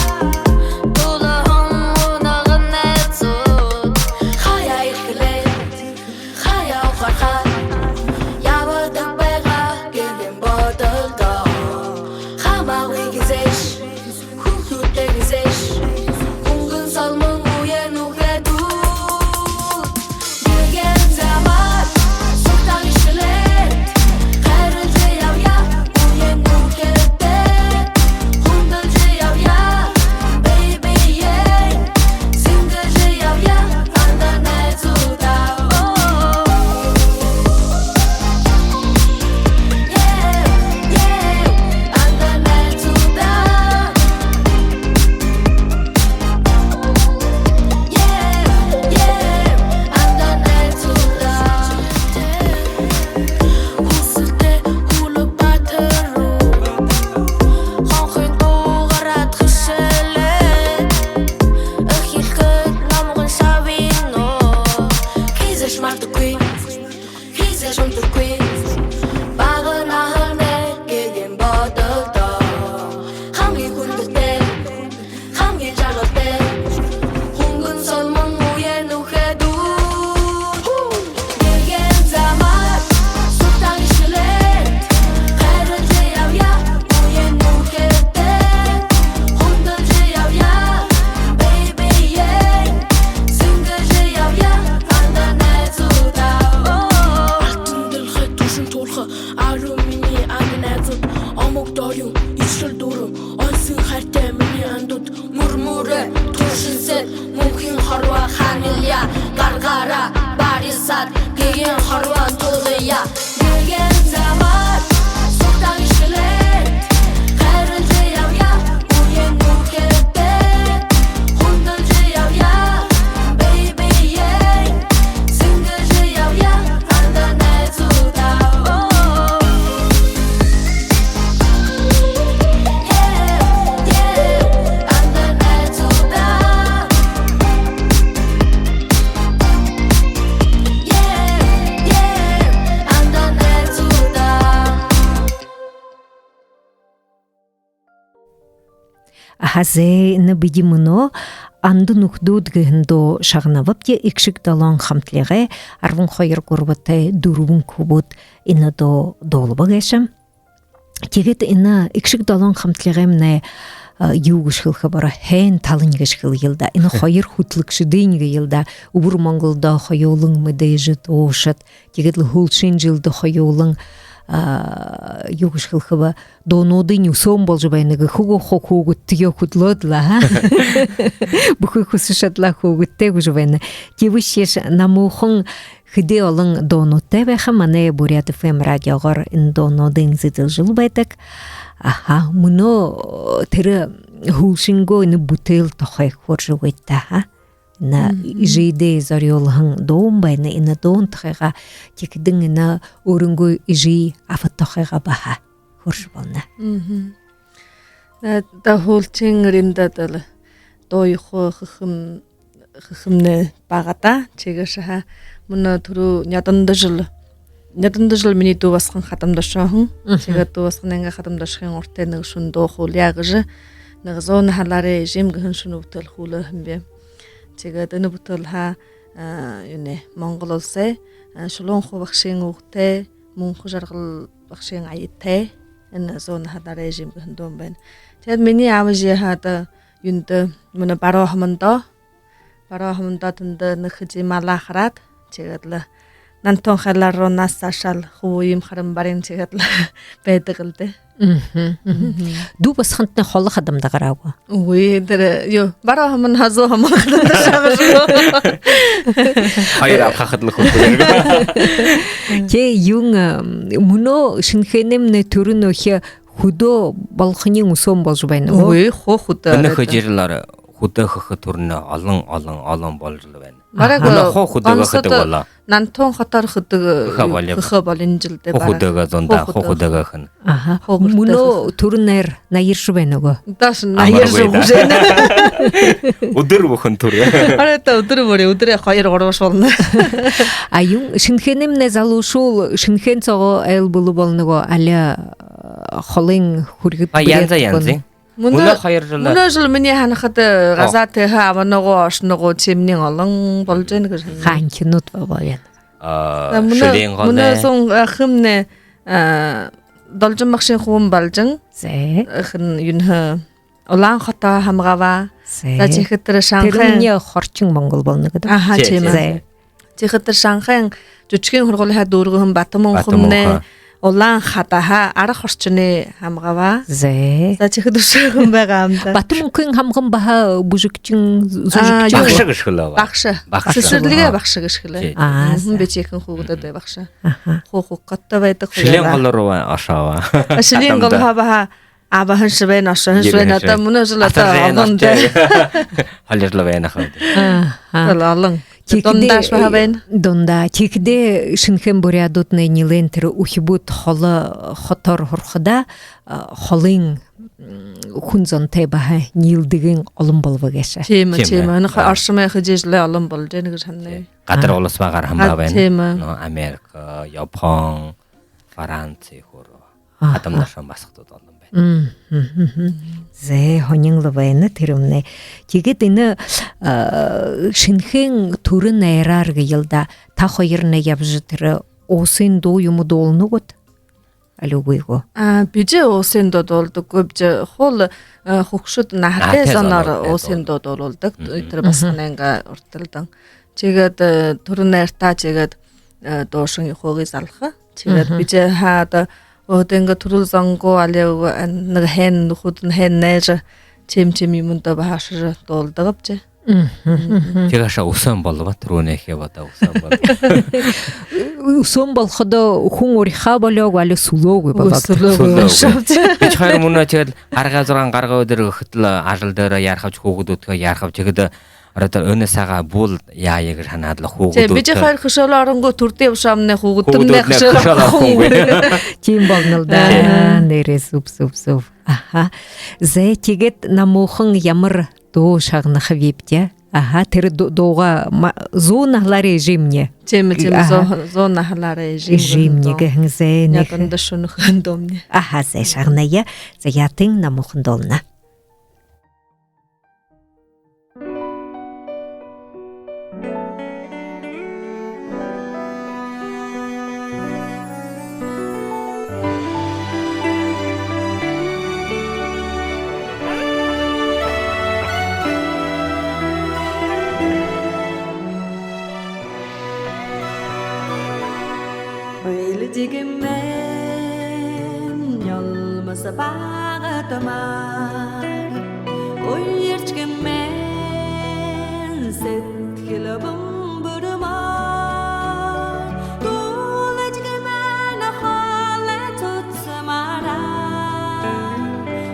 Бага наһанай гэгээн бодолдоо. Хамгийн хүндэтэй, хамгийн жаргалтай, хүнгэн солмон үеын нүхэдүүд. Гэгээн замаар сугтаа гишгэлээд, хайрлажа ябая үеын нүхэдтэй. Хүндэлжэ ябая бэе бэеэ, сэнгэжэ ябая анда найзуудаа. Алтан дэлхэй түвшин тулха, арюун минии анда найзууд. Омог дорюун, ишэл дуран, ойсон хайртай минии андууд. Мүр мүрэ, түвшин сэр, мүнхын хорбоо ханилая. Гаргаараа барисаад, гэгээн хорбоо тулгая. Гэгээн замаар сугтаа гишгэлээд, хайрлажа ябая үеын нүхэдтэй. Хүндэлжэ ябая бэе бэеэ, сэнгэжэ ябая анда найзуудаа. Оо. Yeah, yeah, анда найзуудаа. Yeah, yeah, анда найзуудаа. Аха, зэ, энэ бидэ мүнөө «Анда нүхэдүүд» гэһэн дуу шагнабабди, «Эгшэг долоон» хамтлагай арбан хоёр гурбатай дүрбэн хүбүүд энэ дуу дуулаба гээшэ. Тиигээд энэ «Эгшэг долоон» хамтлагаймнай, а, юу гэжэ хэлэхэб, һайн талань гэжэ хэлэел даа. Энэ хоёр хүтэлэгшэдынь гээл даа. Үбэр Монголдо хоюулан мэдээжэ дуушад. Тиигээд лэ һүүлшын жэлдэ хоюулан, а, юу гэжэ хэлэхэб, дуунуудынь үсөөн боложо байна гэхэ гү, хуу хүүгэдтэеэ хүдэлөөд лэ, аха. Бүхы хүсэ шадалаа хүүгэдтээ үгэжэ байна. Тиибэшье намуухан хэды олон дуунуудтай байха манай Буряад ФМ радиогоор энэ дуунуудынь зэдэлжэл байдаг. Аха, мүнөө тэрэ һүүлшынгөө энэ бүтээл тухай хөөрэжэ үгыт даа, аха. Энэ эжыдээ зорюулһан дуун байна. Энэ дуун тухайгаа, тиихэдэнь энэ өөрынгөө эжы аба тухайгаа баһа хөөрэжэ болоно. Э, та һүүлшын үреэндэ даа лэ дуу юухэ хэхэм, хэхэмнай бага даа. Тиигээшье һаа, мүнөө түрүү нёдондо жэл, нёдондо жэл минии дүү басаган хадамда ошоһон. Тиигээд дүү басаганайнгаа хадамда ошохын урда нэгэ шэнэ дуу хуулая гэжэ, нэгэ «Зуун наһа дарай эжым» гэһэн шэнэ бүтээл хуулаа һэм би. Тиигээд энэ бүтээл һаа, а, юунэй, Монгол уласай, а, Шулуун-Хуу багшын үгэтэй, Мүнхэ-Жаргал багшын аятай энэ «Зуун наһа дарай эжым» гэһэн дуун байна. Тиигээд минии аба эжы һаа одоо юундэ, мүнөө Баруун Һомондо, Баруун Һомондо тэндэ нэгэ хэды малаа хараад, тиигээд лэ Нантон хайлаар руу нас саашаал, хуу юм харан барин, тиигээд лэ байдаг лэ даа. Дүү басагантнай холо хадамда гараа гү? Үгы, тэрэ юу, Баруун Һомон, Зуун Һомон хадамда шагажа. Хоёр абаха хадалха хүдөө. Тэ юун, мүнөө Шэнэхээнэймнай түрын үхи хүдөө болохонь үсөөн боложо байна гү? Үгы, хуу хүдөө. Энэ хэжэрлэр хүдөө хэхэ түрэнь олон, олон, олон боложол байна. Бараг мүнөө хуу хүдөө хэдэг болоо. Нантон хотоор хэдэг хэхэ болинжол даа. Хуу хүдөө зундаа, хуу хүдөө хэхэнь. Аха. Мүнөө түрэнь наяр, наяржа байна гү? Даашань наяржа үгы байна. Үдэр бүхэн түрэ. Арай та үдэр бүри, үдэрэй хоёр-гурбаш болоно. А юун, Шэнэхээнэймнай залуушуул Шэнэхээн соогоо айл бүлэ болоно гү, али холын хүргэн? А, янза, янза. Мүнөө, мүнөө хоёр жэл, мүнөө жэл минии һанахада газаа тэһэ абана гү, ошоно гү, тиимэнь олон боложо байна гэжэ һанана. Хаанахинууд бааб яана. А, мүнөө, Шэлээн голой, мүнөө зун, а, хэмнэ, а, Должин багшын хүбүүн Балжан. Зэ. Хэн юунһээ, Улаан-Хөтэ һамга абаа. Зэ. За, тиихэдэ тэрэ Шанхайн. Тэрэ минии хоршон монгол болоно гэдэг. Аха, тиимэ. Зэ. Тиихэдэ тэрэ Шанхайн жүжэгэй һургуулиһаа дүүргэһэн Батамүнхэмнай. Батамүнхэ. Улаан-Хөтэһөө арад оршоной һамга абаа. Зэ. За, тиихэдэ үшөө хэн байгаа юм даа. Батамүнхын һамган баһа бүжэгшэн, зүжэгшэн. Багша гэжэ хэлээ баа. Багша. Багша. Сэсэрлигэй багша гэжэ хэлээ. Тии. Аа, зэ. Битихэн хүүгэдэй багша. Аха. Хуу хуу хатта байдаг. Шэлээн гол руу ошоо баа. А, Шэлээн голһоо баһа абаһан шье байна, ошоһон шье байна. Одоо мүнөө жэл одоо олон даа. Холирлоо байна хаа. Аха. Олон. Тиихэдэ дундааш баһа байна. Дундаа. Тиихэдэ Шэнэхээн буряадууднай нилээн тэрэ үхибүүд холо, хотоор һурахадаа, а, холын м, хүн зонтой баһа ниилэдэгынь олон болобо гээшэ. Тиимэ, тиимэ. Тиимэ. Энэ хо-, оршомой хэжэ лэ олон болжо байна гэжэ һананаб. Газар улас багаар хамба байна. Тиимэ. Но, Америка, Япон, Франци хуу. Аха. Хадам дашан басагадууд олон байна. Мгм, мгм. Зэ, һонин лэ байна тэрэмнай. Тиигээд энэ, а, Шэнэхээн түрэ найраар гээл даа. Та хоёрнай ябажа тэрэ уусын дуу юумэ дуулана гүт? Али үгы гү? А, бидэ уусын дуу дуулдаггүй, бидэ хуу, а, хүгшэд наһатай зоноор уусын дуу дуулдаг. Мгм. Тэрэ басаганайнгаа урталдан. Тиигээд, э, түрэ найртаа тиигээд, э, дуушан юухые залха. Тиигээд бидэ хада өөһэдынгөө түрэл зон гү, али үгы, нэгэ һайн, нүхэдынь һайн найза, тиимэ, тиимэ юумэндэ баһа ошожо дуулдаг гээбди. Тиигээшэ үсөөн болобо, түрүүнэйхиеэ бодоо, үсөөн болобо. Үсөөн болоходоо хүн урихаа болёо гү, али сүлөө гү болоод? Сүлөө гү. Сүлөө гү. Бидэ хоёр мүнөө тиигээд арбан зургаан гаргуу үдэр гэхэдэл ажал дээрээ яарахаб, хүүгэдүүдтэеэ яарахаб, тиигээд ороод энэ сагаа бү яая гэжэ һанаад лэ, хүүгэдүүдтэ. Тии, бидэ хоёр хэшээлээ оронгоо түрдөө бшамнай хүүгэдтэмнай, хүүгэдтэмнай хэшээлээ оронгоо. Тиимэ болоно л даа. Тии. Аа, нээрээ зүб, зүб, зүб. Аха. Зэ, тиигээд намуухан ямар дуу шагнахабибди? Аха, тэрэ ду-, дуугаа ма-, зуун наһалаараа эжымни. Тиимэ, тиимэ, аха. Зу-, зуун наһалаараа эжымни. Эжымни гэһэн, зэ, нэгэ. Няганда шүнэхэн дуумни. Аха, зэ, шагная. Заяатын намуухан дуулана. Уйлажа гэмээр нёлмос багадмаар, уяржа гэмээр сэдьхэл бүмбэрмээр, дуулажа гэмээр хоолой цуцмаараа,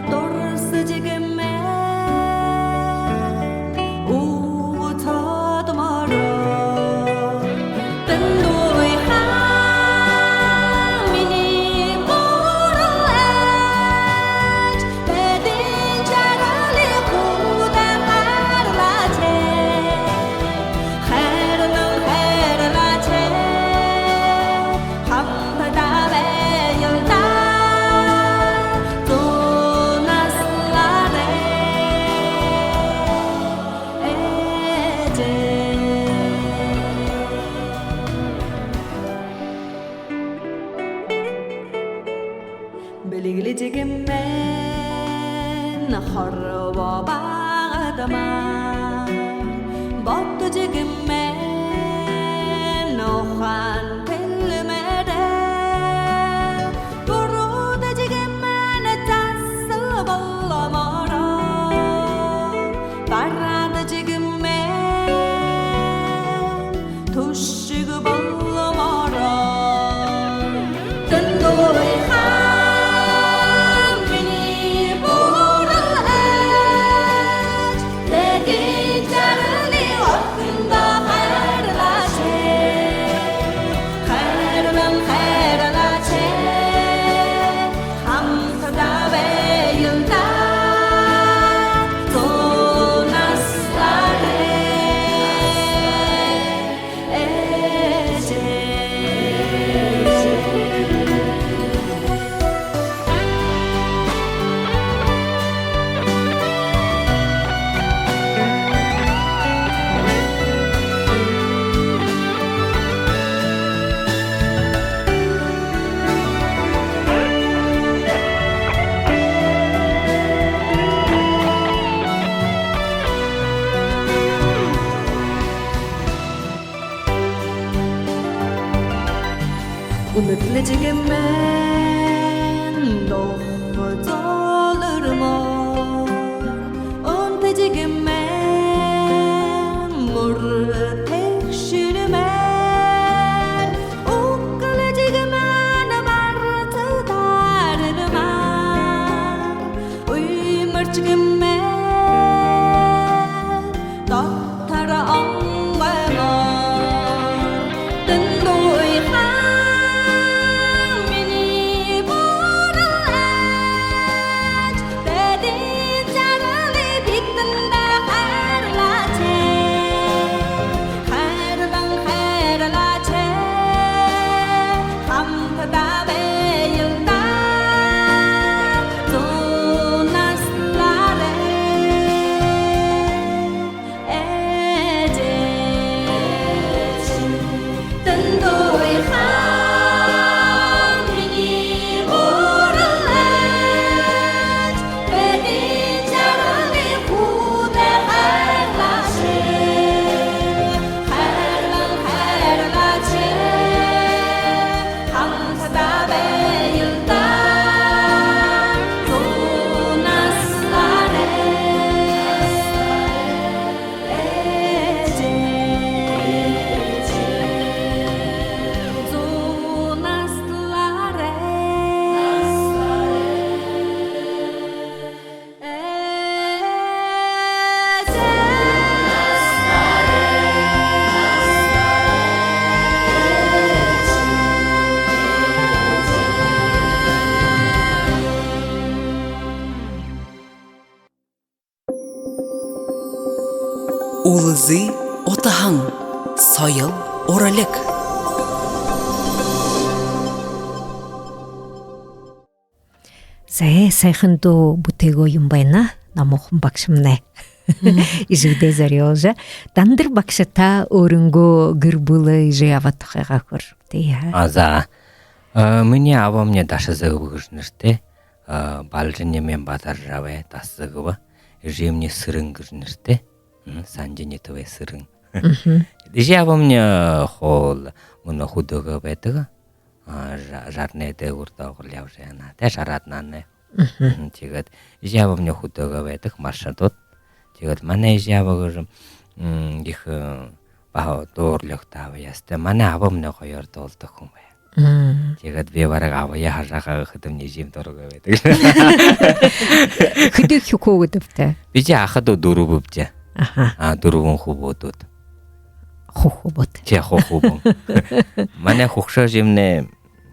дурсажа гэмээр үгэ тодмоороо. Тэндүүхэй минии буруу ээжэ, тэдэн жаргалай хүүгэдээ хайрлаач, хайрлан хайрлаач. Хамтадаа байя л даа, зуун наһалаараа эжы. Бэлиглэжэ гэмээр хорбоо багадмаар, бодожо гэмээр ухаан тэлмээрээ, буруудажа гэмээр заһал болмоороо, бараадажа гэмээр түшэг болмоороо. Тэндүүхэй минии буруу ээжэ, тэдэн жаргалай хүүгэдээ хайрлаач, хайрлан хайрлаач. Хамтадаа байя л даа, зуун наһалаараа эжы. Үнэдлэжэ гэмээр дуугаа зөөлэрмөөр, унтажа гэмээр мүр тэгшэрмөөр, үглэжэ гэмээр барза таармаар, уймаржа гэмээр дотор онгоймоор. Тэндүүхэй минии буруу ээжэ, тэ Зүй утаһан. Соёл, уралиг. Зай, һайхан дуу бүтээгээ юм байна. Намуухан багшамнай. Эжыдээ зорюулжа. Дандар багша, та өөрынгөө гэр бүлэ, эжы аба тухайгаа хөөрыт даа. А, за. А, минии абамни Дашазэгбэ гэжэ нэрэтэй. А, Балжын эмээн Базаржабай, Дашазэгбэ. Эжымни Сэрэн гэжэ нэрэтэй. М, Санжын нютагай Сэрэн. Эжы абамни, а, хоол мүнөө хүдөөгөө байдаг. А, жа-, жаранай дээгүүр доогуур ябажа байна. Тэ, жараад наанай. М, тиигээд эжы абамни хүдөөгөө байдаг, маршадууд. Тиигээд манай эжы аба гэжэ, м, ехэ, э, баһа дуугаралта аба яһатай. Манай абамни гоёор дуулдаг хүн байһан. Тиигээд би бараг абаяа һажаагаа гэхэдэмни эжымни дургүй байдаг. Хэды хүүгэдбта? Бидэ аха дүү дүрбэбди. Аха. А, дүрбэн хүбүүдүүд. Хуу хүбүүд. Тэ, хуу хүбүүн. Манай хүгшэ эжымни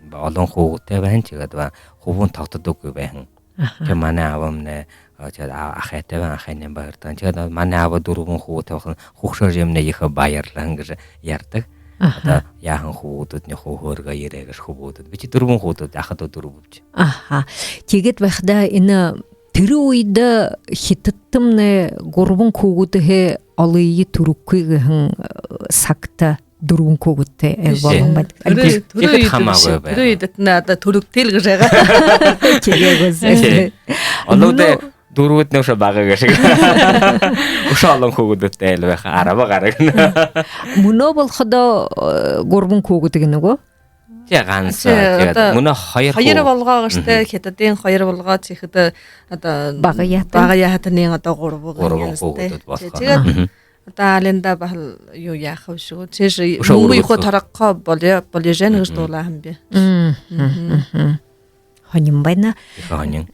олон хүүгэдтэй байһан, тиигээд ба хүбүүн тогтодоггүй байһан. Аха. Тэ, манай абамни, а, тиигээд а-, ахайтай байһан, ахайнь баяртай. Тиигээд манай аба дүрбэн хүүгэдтэй байхадань хүгшэ эжымни ехэ баярлаһан гэжэ ярьдаг. Аха. Одоо яаһан хүүгэдүүдни хуу хөөргөө ерээ гэжэ хүбүүдүүд. Бидэ дүрбэн хүүгэдбди, аха дүү дүрбэбди. Аха. Тиигээд байхада энэ тэрэ үедэ Хитадтамнай гурбан хүүгэдһээ олые түргэгүй гэһэн, э, сагта дүрбэн хүүгэдтэй айл болоһон байдаг. Тэрэ, тэрэ үедэ хамаагүй бэшэ. Тэрэ үедэтнай одоо түргэгтэйл гэжэ байгаа. Тиигээ гү? Тэ. Олоодо мүнөө дүрбэднай үшөө бага гээшэ. Үшөө олон хүүгэдтэй айл байха, арба гараг. Мүнөө болоходоо, э, гурбан хүүгэд гэнэ гү? Тэ, ганса. Тэ, тиигээд одоо мүнөө хоёр хоёр хүү-, болгоо гээшэ тэ, Хитадын хоёр болгоо, тиихэдэ одоо бага яһатан, бага яһатанай одоо гурба гэнэ. Гурбан хүүгэдүүд болохо. Тэ, тиигээд одоо алинда баһал юу яаха бшуу. Үшөө мүнгэ үргөдхөө, ехэ тарахаа болёо, болёжо байна гэжэ дуулааһан би. Һонин байна. Ехэ һонин.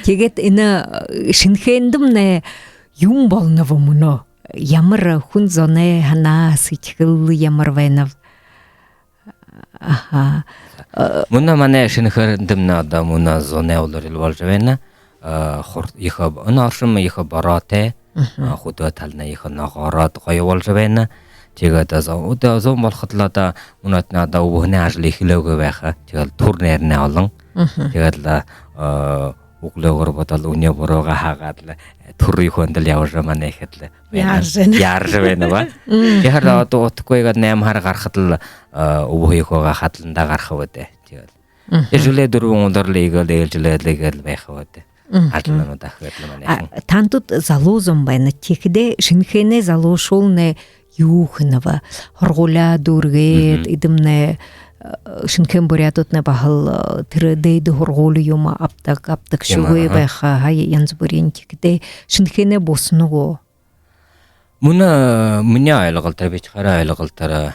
Тиигээд энэ, э, Шэнэхээндэмнай юун болоноб мүнөө? Ямар хүн зоной һанаа сэдьхэл ямар байнаб? Аха. Мүнөө манай Шэнэхээндэмнай одоо мүнөө зунай уларил болжо байна. А, хур-, ехэ, энэ оршом ехэ бороотой. А, хүдөө талань ехэ ногоороод гоё болжо байна. Тиигээд одоо зу-, одоо зун болоходол одоо мүнөөдэнь одоо үбһэнэй ажал эхилээгүй байха. Тиигээд лэ түр найрнай олон. Тиигээд лэ, а, үглөөгүүр бодол үнеэ буруугаа хаагаад лэ, түр юухэндэл ябажа манай эхидэл байна. Яаржа байна. Яаржа байна ба. Тиихэдэ одоо удхагүй гээд найман һара гарахадал, а, үбһэ юугээ хадаландаа гараха бэдэ. Тиигээд лэ. Тиигээд лэ жэлэй дүрбэн уларил иигээд лэ ээлжэлээд лэ иигээд лэ байха бэдэ. Ажалнуудаа хэгээд лэ манай эхин. А, таанадууд залуу зон байна. Тиихэдээ Шэнэхээнэй залуушуулнай юу хэнэб? Һургуулияа дүүргээд, эдэмнай, э, Шэнэхээн буряадууднай баһал, э, тэрэ дээдэ һургуули юумэ абадаг, абадагшьегүй байха, һая янза бүриин. Тиихэдээ Шэнэхээнэй бусана гү? Мүнөө, э, минии ойлголтоор, би тиихэдэ ойлголтоор, э,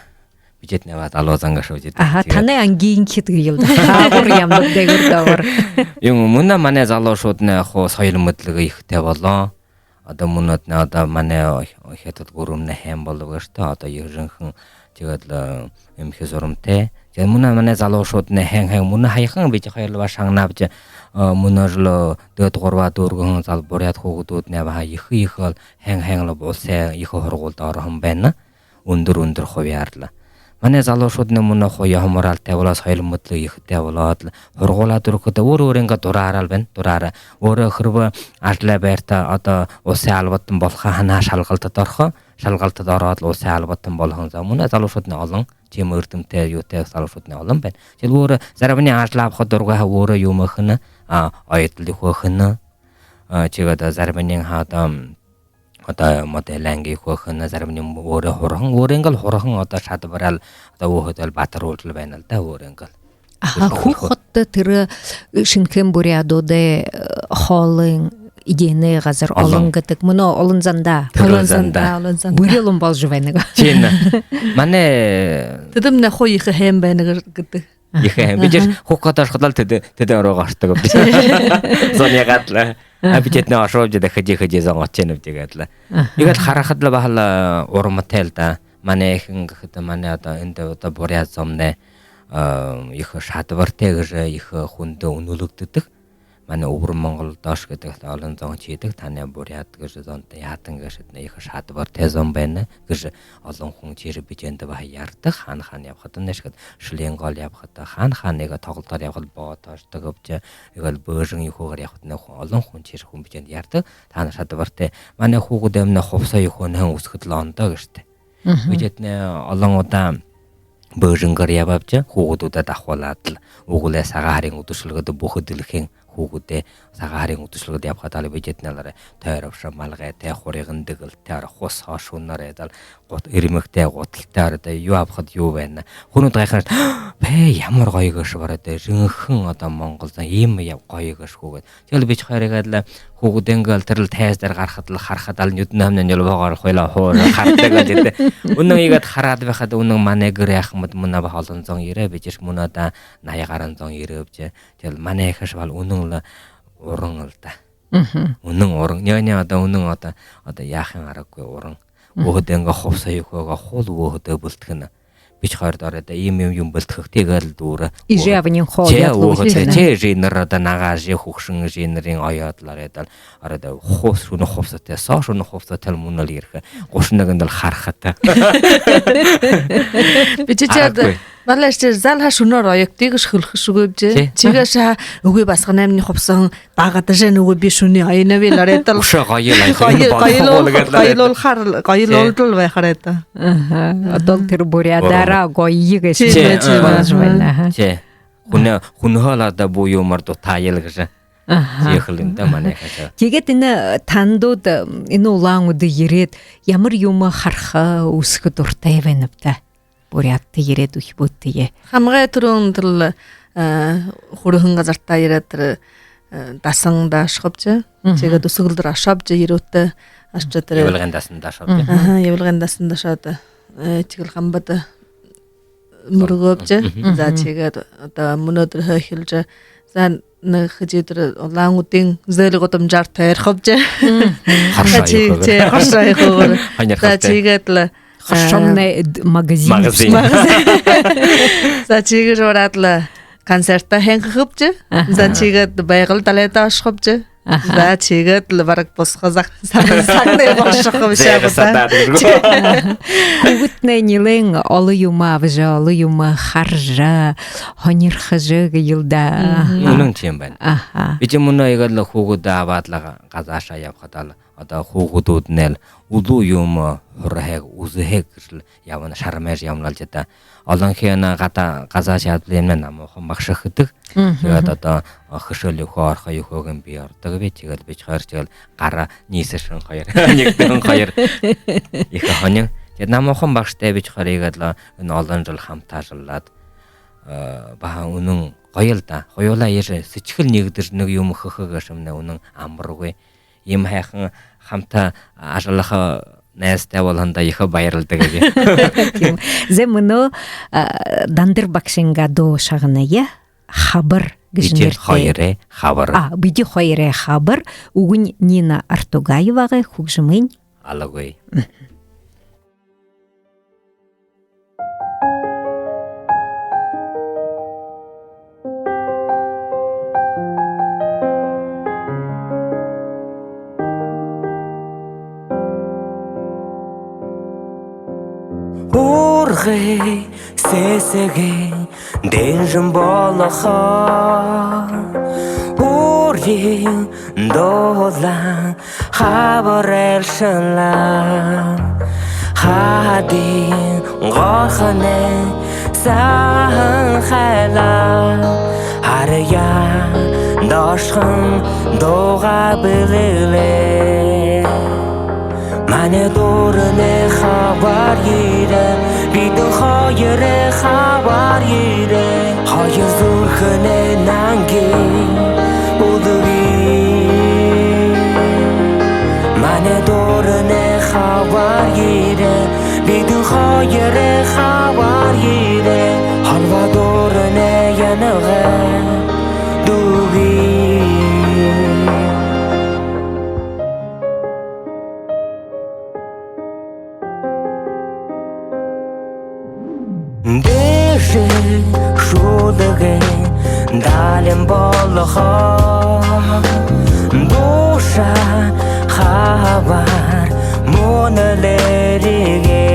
бидэтнай баһа залуу зон гээшэ бэзэ даа. Аха, тиигээд танай ангиин хид гээл даа. Хаагуур, ямбаг, дээгүүр, доогуур. Юун, мүнөө манай залуушууднай хуу соёл мэдлэгэ ехэтэй болоо. Одоо мүнөөдэнь одоо манай Хитад гүрэнмнай һайн болоо гээшэ даа. Одоо ехэ жэнхэн тиигээд лэ, э, эмхи зурамтай. Тиигээд мүнөө манай залуушууднай һайн һайн, мүнөө һаяхан бидэ хоёр лэ баһа шагнаабди, э, мүнөө жэл, э, дээдэ гурбаа дүүргэһэн зал-, буряад хүүгэдүүднай баһа ехэ ехэл һайн һайн лэ уласай ехэ һургуулида ороһон байна. Үндэр үндэр хубяар лэ. Манай залуушууднай мүнөө хуу ёһо моральтай болоод, соёл мэдлэгэ ехэтэй болоод лэ, һургуулида дүүргэхэдэ өөр өөрынгөө дураараа лэ байна, дураараа. Өөрөө хэрбээ ажалай байрта одоо уласай албатай болохо һанаһаа шалгалтада орохо, шалгалтада ороод лэ уласай албатай болоһон зон. Мүнөө залуушууднай олон, тиимэ эрдэмтэй, юутэй залуушууднай олон байна. Тиигээд лэ өөрөө зариманиинь ажал абаха дургүй һаа, өөрөө юумэ хэнэ, а, оёдол юугээ хэнэ. А, тиигээд зариманиинь хаа одоо, м, одоо моделинг юугээ хэнэ, зариманиинь өөрөө һураһан, өөрынгөө лэ һураһан одоо шадабараа лэ одоо өөһэдөө лэ баатаруулжа лэ байна лэ даа, өөрынгөө лэ. Аха, хүхэ хотодо тэрэ, э, Шэнэхээн буряадуудай, э, хоолой эдеэнэй газар олон гэдэг. Мүнөө Олон Зандаа. Олон Зандаа. Олон Зандаа. Бүри олон болжо байна гү? Тиимэ. Манай тэдэмнай хуу ехэ һайн байна гэдэг. Ехэ һайн. Бидэ хүхэ хотодо ошоходол тэдэ, тэдэ оройгоо ошодог. Зон яагаад лэ. А, бидэтнай ошообди даа, хэды хэды зон ошожо байнабди гээд лэ. Иигээд лэ харахадал баһал, а, урматай лэ даа. Манай эхин гэхэдэ, манай одоо эндэ одоо буряад зомнай, а, ехэ шадабартай гэжэ ехэ хүндэ үнэлэгдэдэг. Манай Үбэр Монголдоош гэдэг олон зон шидэг, танай буряад гэжэ зонтой яатан гэжэ ехэ шадабартай зон байна гэжэ олон хүн ширэжэ, бидэндэ баһа ярадаг, хаана хаана ябахадамнай шэгээд, шэлээн гол ябахада, хаана хаана иигээд тоглолтоор ябахада, боотоошто гэбшэ, иигээд бэжэн юугээр ябахадамнай олон хүн ширэжэ, хүн бидэндэ ярадаг, танай шадабартай. Манай хүүгэдэмнай хубсаһа юухээнһээн үсэхэдэл ондоо гээшэ. Бидэтнай олон удаа бэжэнгээр ябабши, хүүгэдүүдээ дахуулаад лэ, үгы лэ Сагаан һарын үдэшэлгэдэ бүхы дэлхэйн хүүгэдэй Сагаан һарын үдэшэлгэдэ ябахадаа лэ бидэтнай лэ арай тойробшо малгайтай, хурьган дэгэлтэй, арай хус хошуунаар эдэл гут-, эрмэгтэй, гуталтай, арай даа юу абахада юу байна. Хүнүүд гайханаш: «Бэ, ямар гоё гээшэб, арай даа жэнхэни одоо монгол зон иимэ яб-, гоё гээшэ хүүгэд». Тиигээл бидэ хоёр иигээд лэ хүүгэдэнгээ тэрэл тайза дээрэ гарахадал, харахадал, нюдэн һомни нюлбаһаар хойлоо хуур харадаг гээшэ даа. Үнэн иигээд хараад байхада, үнэн манай гэр яахамад мүнөө баһа олон зон ерээ, бидэшье мүнөө даа наян гаран зон ерээбши. Тиигээл манай ехэ шэбэл үнэн лэ уран лэ даа. Үнэн уран. Няа, няа, одоо үнэн одоо, одоо яахын аргагүй уран. Өөһэдынгээ хубсаһа юухээнһээ хуу өөһэдөө бэлдхэнэ. Бидэ хоёрдоо арай даа иимэ юм, юм бэлдхэхэ, тиигээл дүүрээ. Эжы абань хуу яадлаа өөһэдөө, тии, эжынэр одоо нагаа эжы, хүгшэн эжынэрынь оёод лэ арай даа, арай даа хубс-, шэнэ хубсаһатай, соо шэнэ хубсаһатайл мүнөөл ерэхэ. Гушан нэгэндэл харахатай. Бидэ ши одоо аргагүй. Балай ши зал һаа шэнээр оёогты гэжэ хэлэхэшьегүй бшуу. Тии. Тиигээшье һаа үгы, басаган аймни хубсаһан багадажа байна, үгы, би шэнээ оёноб лэ арай даа. Үшөө гоёл ай. Гоёл, энэ гоёл, болоһон гоёл гээд лэ арай даа. Гоёлуулхаар, гоёлуулдал байха арай даа. Аха. Одоол тэрэ буряадаараа гоё гээшэ. Тии, тии, боложо байна. Аха. Тии. Хүнэ-, хүнһөө лэ одоо бү юумээр дутаал гэжэ. Аха. Тиихэл юм даа манай хажуу. Тиигээд энэ тандууд, энэ Улаан-Үдэ ерээд, ямар юумэ хараха, үзэхэ дуратай байнабта? Буряадта ерээд, үхибүүдтэ. Хамагай түрүүн тэрэл, э, хүрэһэн газартаа ерээд, тэрэ, э, дасанда ошохобши. Тиигээд үсэгэлдэр ошообши, ерөөдэ ошожо тэрэ. Ябалгын дасанда ошообши. Аха, ябалгын дасанда ошоод, э, тиигээл хамбада мүргөөбши. За, тиигээд одоо мүнөөдэрһөө эхилжэ, за, нэгэ хэды тэрэ Улаан-Үдын зөөлэ гудамжаар тойрохобши. Хоршоо юухээнһээ. Тии, хоршоо юухээнһээ. Һонирхолтой. За, тиигээд лэ хоршоомнай д-, магазин. Магазин. Магазин. За, тиигэжэ ороод лэ концертдэ һайн хэхэбши. Аха. За, тиигээд Байгал далайда ошохобши. Аха. За, тиигээд лэ бараг бусаха заг-, саг-, сагнай болошохо бшуу даа. Зайгаа садаад үргөө. Хүүгэдтнай нилээн олон юумэ абажа, олон юумэ хаража, һонирхожо гээл даа. Үнэн тиимэ байна. Аха. Бидэ мүнөө иигээд лэ хүүгэдээ абаад лэ газаашаа ябахадаа лэ, одоо хүүгэдүүднай лэ үлүү юумэ һураһаа, үзэһээ гэжэл ябана, шармайжа ябана лэ даа. Олонхинь гадаа, газаашаа ябахадаа намуухан багша хэдэг. Тиигээд одоо хэшээл юухэеэ, орохо юухэеэ би ородогби. Тиигээд бидэ хоёр тиигээл гараа ниисэшэн хоёр, нэгдэһэн хоёр. Ехэ һонин. Тиигээд намуухан багшатай бидэ хоёр иигээд лэ энэ олон жэл хамтаа ажаллаад, э, баһа үнэн гоёл даа. Хоюулаа ерэжэ сэдьхэл нэгэдэжэ нэгэ юумэ хэхэ гээшэмнай үнэн амаргүй. Иимэ һайхан хамта ажаллаха найзатай болоһондоо ехэ баярладаг би. Тиимэ. Зэ, мүнөө, а, Дандар багшынгаа дуу шагная. «Хабар» гэжэ нэрэтэй. Бидэ хоёрой хабар. А, бидэ хоёрой хабар. Үгэнь Нина Артугаевагай, хүгжэмынь Алагуй. Уургай сэсэгэй дэнжэн болохо, уурье дуулан хабар айлшалаа. Хадын горхоной саһан хайлаа. Һараяа дошхон дуугаа бэлэглээ. Манай дүүрэнэй хабар ерээ, бидэн хоёрой хабар ерээ. Хоёр зүрхэнэй нангин үлгы. Манай дүүрэнэй хабар ерээ, бидэн хоёрой хабар ерээ. Холбоо дүүрэнэй янагай дүүргы. Дээшэнь шүлэгэй далин болохо. Дуушан хабар мүнэлэригы,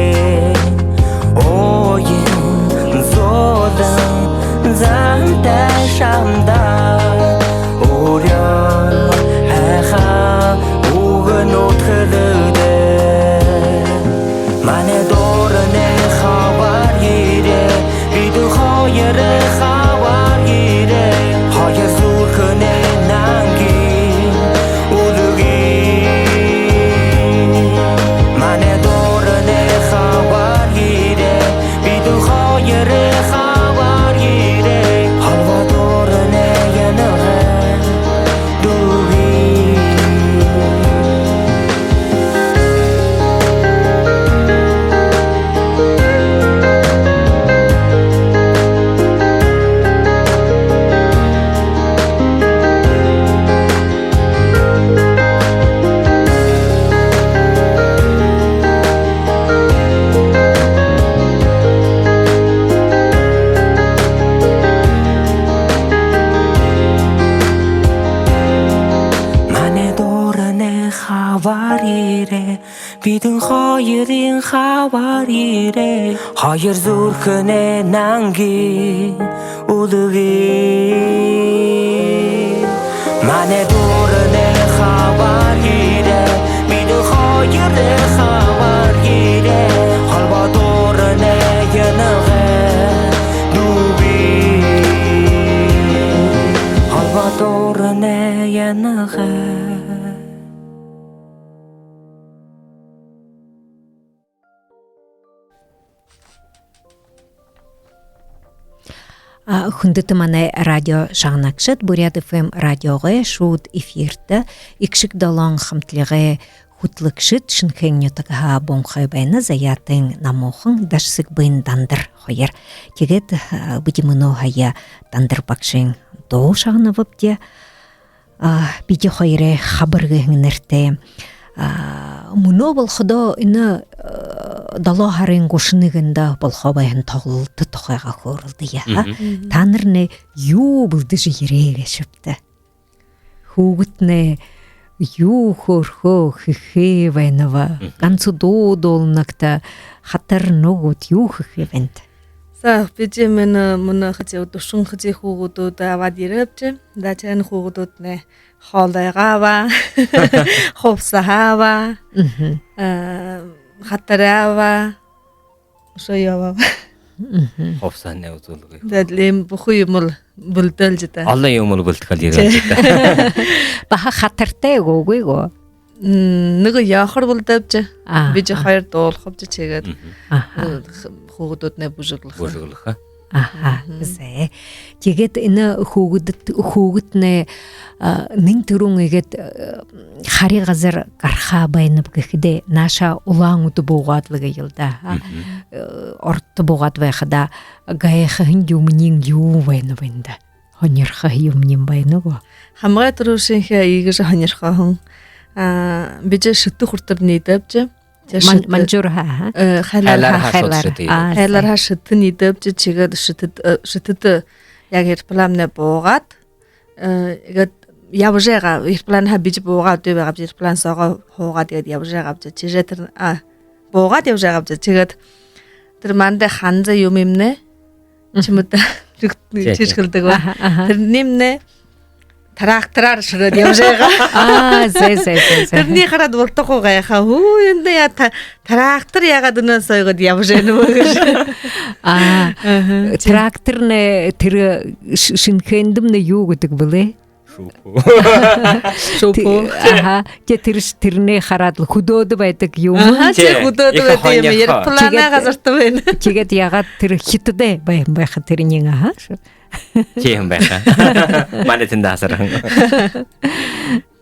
уян золон зантай шамда, үреэл һайхан үгэнүүд хэлэгдээ. Манай дурны хабар ерээ, бидэ хоёрой хабар ерээ, хоёр зүрхэнэй нангин үлгы. Манай дурны хабар ерээ, бидэ хоёрой хабар ерээ, холбоо дурны янага дүүргэе. Манай дурны хабар ерээ, бидэ хоёрой хабар ерээ, хоёр зүрхэнэй нангин үлгы. Манай дурны хабар ерээ, бидэ хоёрой хабар ерээ, холбоо дурны янага дүүргэе. Холбоо дурны янага. А, хүндэтэ манай радио шагнагшад, Буряад ФМ радиогой шууд эфиртэ «Эгшэг долоон» хамталгын хүтлэгшэд Шэнэхээн нютагһаа Бунхай байна, Заяатын Намуухан, Дашасэгбын Дандар хоёр. Тиигээд, а, бидэ мүнөө һая Дандар багшын дуу шагнабабди. А, «Бидэ хоёрой хабар» гэһэн нэрэтэй. А, мүнөө болоходоо энэ, э, долоо һарын гушан нэгэндэ болохоо байһан тоглолто тухайгаа хөөрэлдэе, а? Мгм. Мгм. Таанарнай юу бэлдэжэ ерээ гээшэбта? Хүүгэднай юу хөөрхөө, хэхээ байнаб? Мгм. Ганса дуу дуулнагта, хатарнагууд, юу хэхээ байнат? За, бидэ мүнөө, мүнөө хэды, дүшэн хэды хүүгэдүүдые абаад ерээбди. Даа, тэрэнэй хүүгэдүүднай хоолойгоо абаа, хубсаһаа абаа, мгм, а, хатараа абаа, үшөө юу абаа. Мгм. Хубсаһанай үзүүлгэ. Тиигээд лэ бүхы юумэл бэлдээ л даа. Олон юумэл бэлдэхэл ерээ л даа. Баһа хатартай гү, үгы гү? М, нэгэ яахар бэлдээбди. Аа. Бидэ хоёр дуулахабди, тиигээд, мгм, аха, э, х-, хүүгэдүүднай бүжэглэхэ. Бүжэглэхэ. Аха, мгм, зэ. Тиигээд энэ хүүгэдэд, хүүгэднай, а, нэн түрүүн иигээд, э, хари газар гараха байнаб гэхэдэ, наашаа Улаан-Үдэ буугаад лэ гээ л даа. А, мгм, э, ородто буугаад байхада, гайхаһан юумэниинь юу байнаб эндэ? Һонирхохо юумэниинь байна гү? Хамагай түрүүшынхиеэ иигэжэ һонирхоһон. А, бидэ Шэтэ хүрэтэр ниидэбди. Тиигээд Ман-, Шэтэ, Манжуур ха, ха? Э, Хайлаар, Хайлаар ха, ха, Шэтэ. Шэтэ. Аа, Хайлаар ха, Шэтэ ниидэбди, тиигээд Шэтэдэ, э, Шэтэдэ яг аэропланмнай буугаад, э, иигээд ябажа байгаа, аэропланһаа бидэ буугаад, үдөө байгаабди, аэроплан соогоо һуугаад, иигээд ябажа байгаабди. Тиижэ тэрэ, а, буугаад ябажа байгаабди. Тиигээд тэрэ манда ханза юумэмнай, мгм, шимэтэ, тиижэ хэлдэг ба. Аха, аха. Тэрэниимнай трактораар шэрээд ябажа байгаа. Аа, зэ, зэ, зэ, зэ. Тэрэниие хараад бултадаа гайхаа. Хүү, эндэ яа та-, трактор яагаад үнэн соогоод ябажа байнаб гэжэ. Аа, аха, тракторнай тэрэ ш-, Шэнэхээндэмнай юу гэдэг бэлэй? Шүүпүү. Шүүпүү. Тэ-, аха, тэ-, тэрэ ш-, тэрэнээ хараад лэ хүдөөдэ байдаг юм. Аха, тэ-, тэ-, хүдөөдэ байдаг юм. Ехэ һонирхоо. Аэропланай газарта байна. Тиигээд, тиигээд яагаад тэрэ Хитадта байһан байха тэрэниинь, аха? Тиимэ байха. Манай тэндэ асарһан.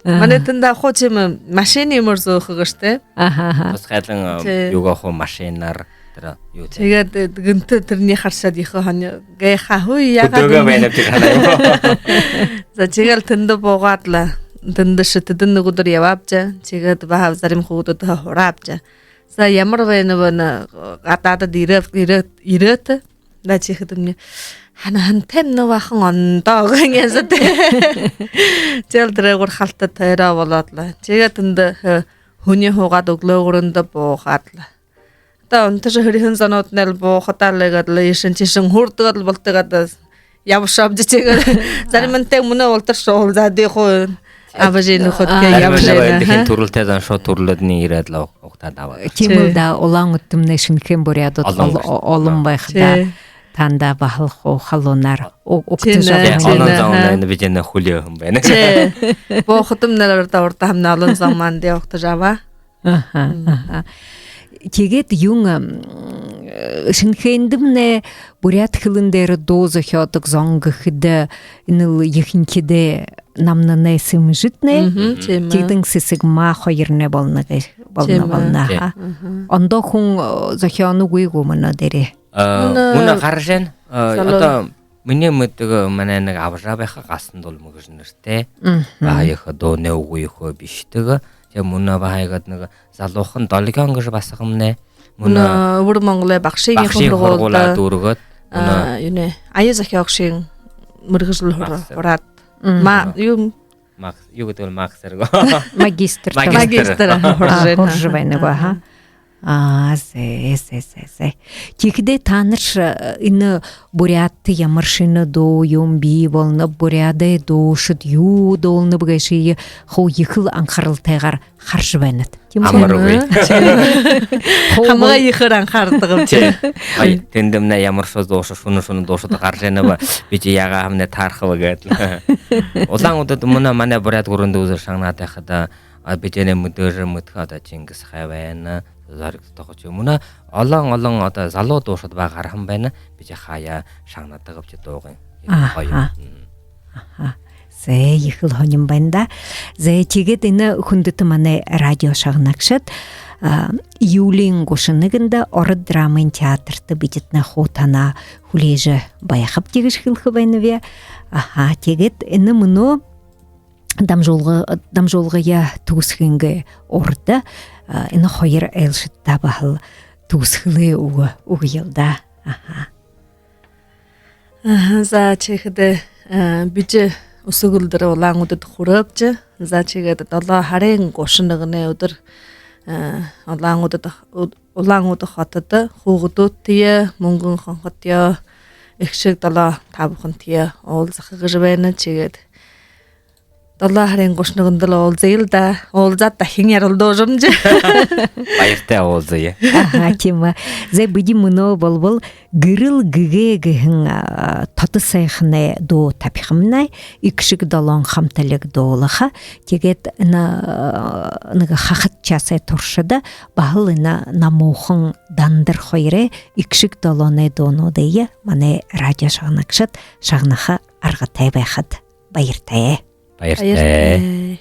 Аа. Манай тэндэ хуу тиимэ машина юумээр зөөхэ гээшэ, тэ? Аха, аха. Тусхайлан, а, тэ, юугаа хуу машинаар тэрэ юу, тэ? Тиигээд, э, гэнтэ тэрэниие харашаад ехэ һони-, гайхаа, хүй, яагаад хүдөөгөө юм? Байнаб, тиигээд һанаа юм. За, тиигээл тэндэ буугаад лэ, тэндэ Шэтэдэ нэгэ үдэр ябаабди. Тиигээд баһа зарим хүүгэдүүдһээ һураабди. За, ямар байнаб, энэ гадаадад ерээ-, ерээ-, ерээт. Да, тиихэдэмни: «Хана, хана, тиимэ нэ баахан ондоо», — гэнэ һэн даа. Тиигээл тэрэ гурхалта тойроо болоод лэ. Тиигээд тэндэ, э, һүни һуугаад, үглөөгүүр эндэ буухаад лэ. Та унтажа һэриһэн зонууднай лэ буухадаа лэ, иигээд лэ иишэнь тиишэнь һуурдагаад лэ, бултыгаад лэ ябашооб даа, тиигээд. Зариманиинь мүнөө болотор шуул заа даа хуу. Абажа, нүхэдтэй ябажа байна. Тиихэдэ түрэлтэй зон шууд түрэлдэнь ерээд лэ уг-, угтаад абаа. Тиимэл даа, Улаан-Үдэдэмнай Шэнэхээн буряадууд олон, олон байха даа. Танда баһал хуу халуунаар уг-, угтажа абаа. Олон зон энэ бидэнэй хүлеэһэн байна. Буухадамнай урда, урда һамнай олон зон манда угтажа абаа. Аха, аха. Тиигээд юун, ам, Шэнэхээндэмнай буряад хэлэн дээрэ дуу зохёодог зон гэхэдэ, энэл ехэнхидээ Намнанай Сэмжитнай, Тигдэн Сэсэгма хоёрнай болоно гэ-, болоно, болоно, аха. Ондоо хүн, э, зохёоногүй гү мүнөө дээрээ? Мүнөө гаража байна. Залуу. Одоо минии мэдэдэг, манай нэгэ абжаа байха, Гасан-Дулма гэжэ нэрэтэй. Баһа ехэ дуунай үгы ехэ бэшэдэг. Тиигээд мүнөө баһа иигээд нэгэ залуухан Долгён гэжэ басагамнай. Мүнөө Үбэр Монголой багшын һургуулида дүүргээд, мүнөө юунэй, ая зохёогшын мэргэжэл һура-, һураад. Ма-, юу, Маг-, юу гэдэг бол магистр гү? Магистр. Магистр. Магистр, аха, һуража байна. Һуража байна гү, аха. Аа, зэ, зэ, зэ, зэ. Тиихэдээ таанаршье, э, энэ Буряадта ямаршье дуу юм бии болоноб, буряадай дуушад юу дуулнаб гээшые хуу ехэл анхаралтайгаар хаража байнат. Тиимэ гү? Амаргүй. Хамагай ехээр анхардагбди. Тии. Ай, тэндэмнай ямаршье дуушад, шэнэ, шэнэ дуушад гаража байнаб, бидэ яагаа һаамнай таарахаб гээд. Улаан-Үдэдэ мүнөө манай буряад гүрэн дүүнэй шагнаад байхада, а, бидэнэй мэдээжэ мэдэхэ одоо Чингис хай байна, Зориг Тохочёв. Мүнөө олон, олон одоо залуу дуушад баһа гараһан байна, бидэ хаяа шагнадагбди дуугынь. Аха. Гоё. Мм. Аха. Зэ, ехэл һонин байна даа. Зэ, тиигээд энэ, хүндэтэ манай радио шагнагшад, а, июлиин гушан нэгэндэ Ород драмын театрта бидэтнай хуу танаа хүлеэжэ байхабди гэжэ хэлэхэ байнаб. Аха, тиигээд энэ мүнөө дамжуулга, дамжуулгаяа түгэсхынгээ урда, а, энэ хоёр айлшадта баһал түгэсхэлэй үгэ үгэел даа. Аха. Аха, за, тиихэдэ, а, бидэ үсэгэлдэр Улаан-Үдэдэ хүрөөбди. За, тиигээд долоо һарын гушан нэгэнэй үдэр, а, Улаан-Үдэдэ, Уд-, Улаан-Үдэ хотодо хүүгэдүүдтэеэ, Мүнгэн хонходоёо, Эгшэг долоо табхантаяа уулзаха гэжэ байна. Тиигээд долоо һарын гушан нэгэндэл уулзаял даа. Уулзаад дахин ярилдажа үзэе. Баяртай, уулзая. Аха, тиимэ. Зэ, бидэ мүнөө болбол «Гэрэл гэгээ» гэһэн, а, тодо сайханай дуу табихамнай. «Эгшэг долоон» хамталиг дуулаха. Тиигээд на-, нэгэ хахад часай туршада баһал энэ Намуухан, Дандар хоёрой «Эгшэг долооной» дуунуудые манай радио шагнагшад шагнаха аргатай байхат. Баяртай. Баяртай. Баяртай.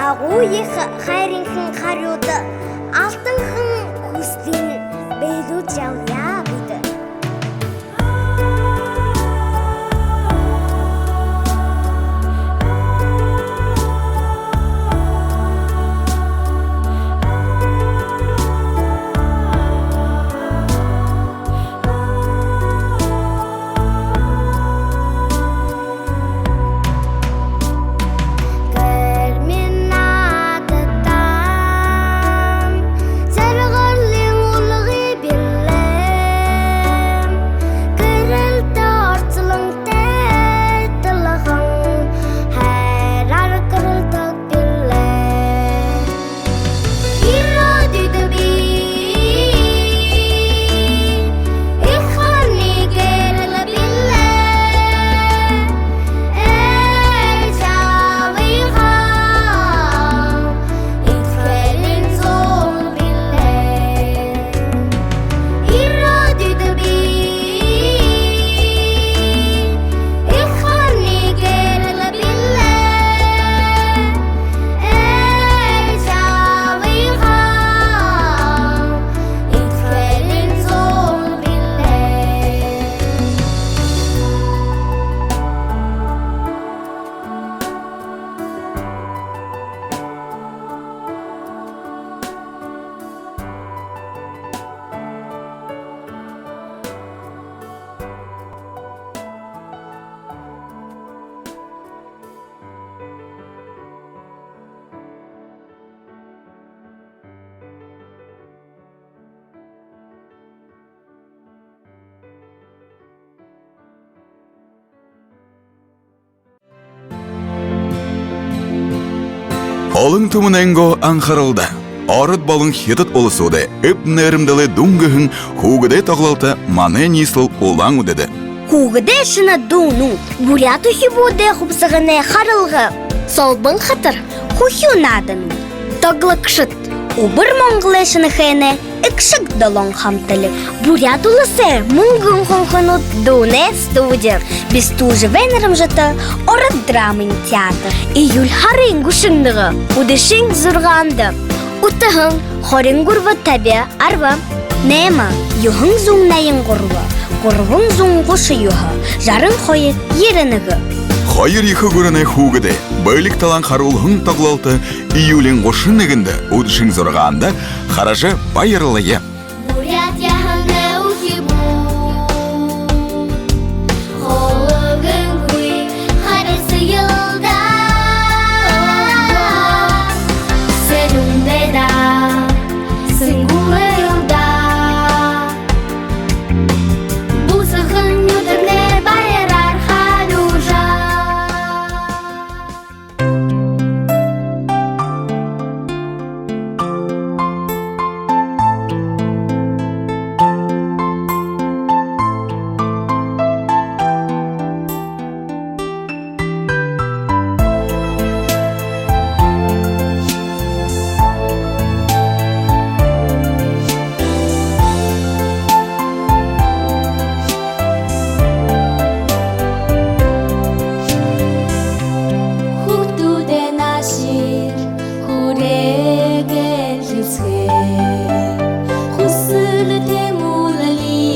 Агууехэ хайрынхан харюуда алтанхан хүсэдые бэелүүлжэ ябая бидэ. Гэрминататан зэргэлэн үлгы бэлэй. Гэрэлтэ орцолонтой талахан хайраар гэрэлтэ бэлэй. Ирээдүйдөө би эхэнэр гэрэл бэлэй. Эжы абынгаа эдхэлэн зуул бэлэй. Ирээдүйдөө би эхэнэр гэрэл бэлэй. Эжы абынгаа эдхэлэн зуул бэлэй. Олон түмэнэйнгөө анхаралда, ород болон хитад уласуудай эб нээрэмдэлэй дүн гэһэн хүүгэдэй тоглолто манай ниислэл Улаан-Үдэдэ. Хүүгэдэй шэнэ дуунууд, буряад үхибүүдэй хубсаһанай харалга, Солбон хатар, хүхюу нааданууд, тоглогшод, Үбэр Монголой Шэнэхээнэй Эгшэг долоон хамталиг, Буряад Уласай Мүнгэн Хонхонууд дуунай студи, Бестужевэй нэрэмжэтэ ород драмын театр. Июль һарын гушан нэгэ, үдэшын зургаанда. Утаһан: хорин гурба, таби, арба, найма, юһэн зуун наян гурба, гурбан зуун гушан юһэ, жаран хоёр, ерэн нэгэ. Хоёр ехэ гүрэнэй хүүгэдэй бэлиг талаан харуулһан тоглолто июлиин гушан нэгэндэ, үдэшын зургаанда хаража баярлая. Буряад яһанай үхибүүд хулгангүй харасаял даа. Сэрюун дайдаа сэнгүүрэй урда бусахан нютагнай баяраар халюужа. Хүүгэдэй наашир хүрээгээл эсэгэ хүсэл тэмүүлэлэй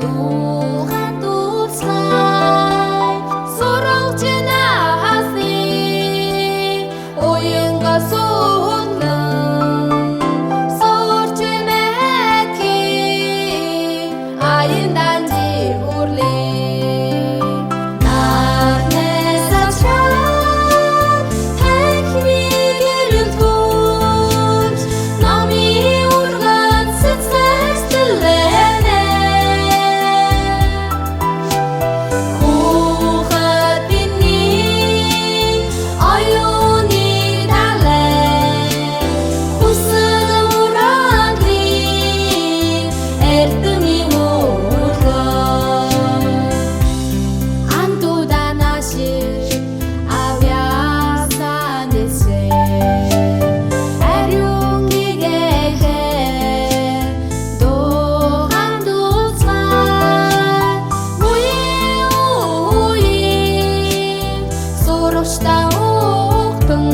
дуугаа дуулсай. Сурагшын наһанай уянгаас удаан сурч мэдэхын аян данжи үрлээ. Наранай сагта танхимые гэрэлтүүлжэ, номой урган сэдьхэлэйнь. Хүүгэдынь оюуны далай, хүсэл урагшын эрдэниин үргэн. Андуудаа наашир абяасаа нээсэ, арюун гэгээн дуугаа дуулсай. Үе үеын сурагшадаа угтан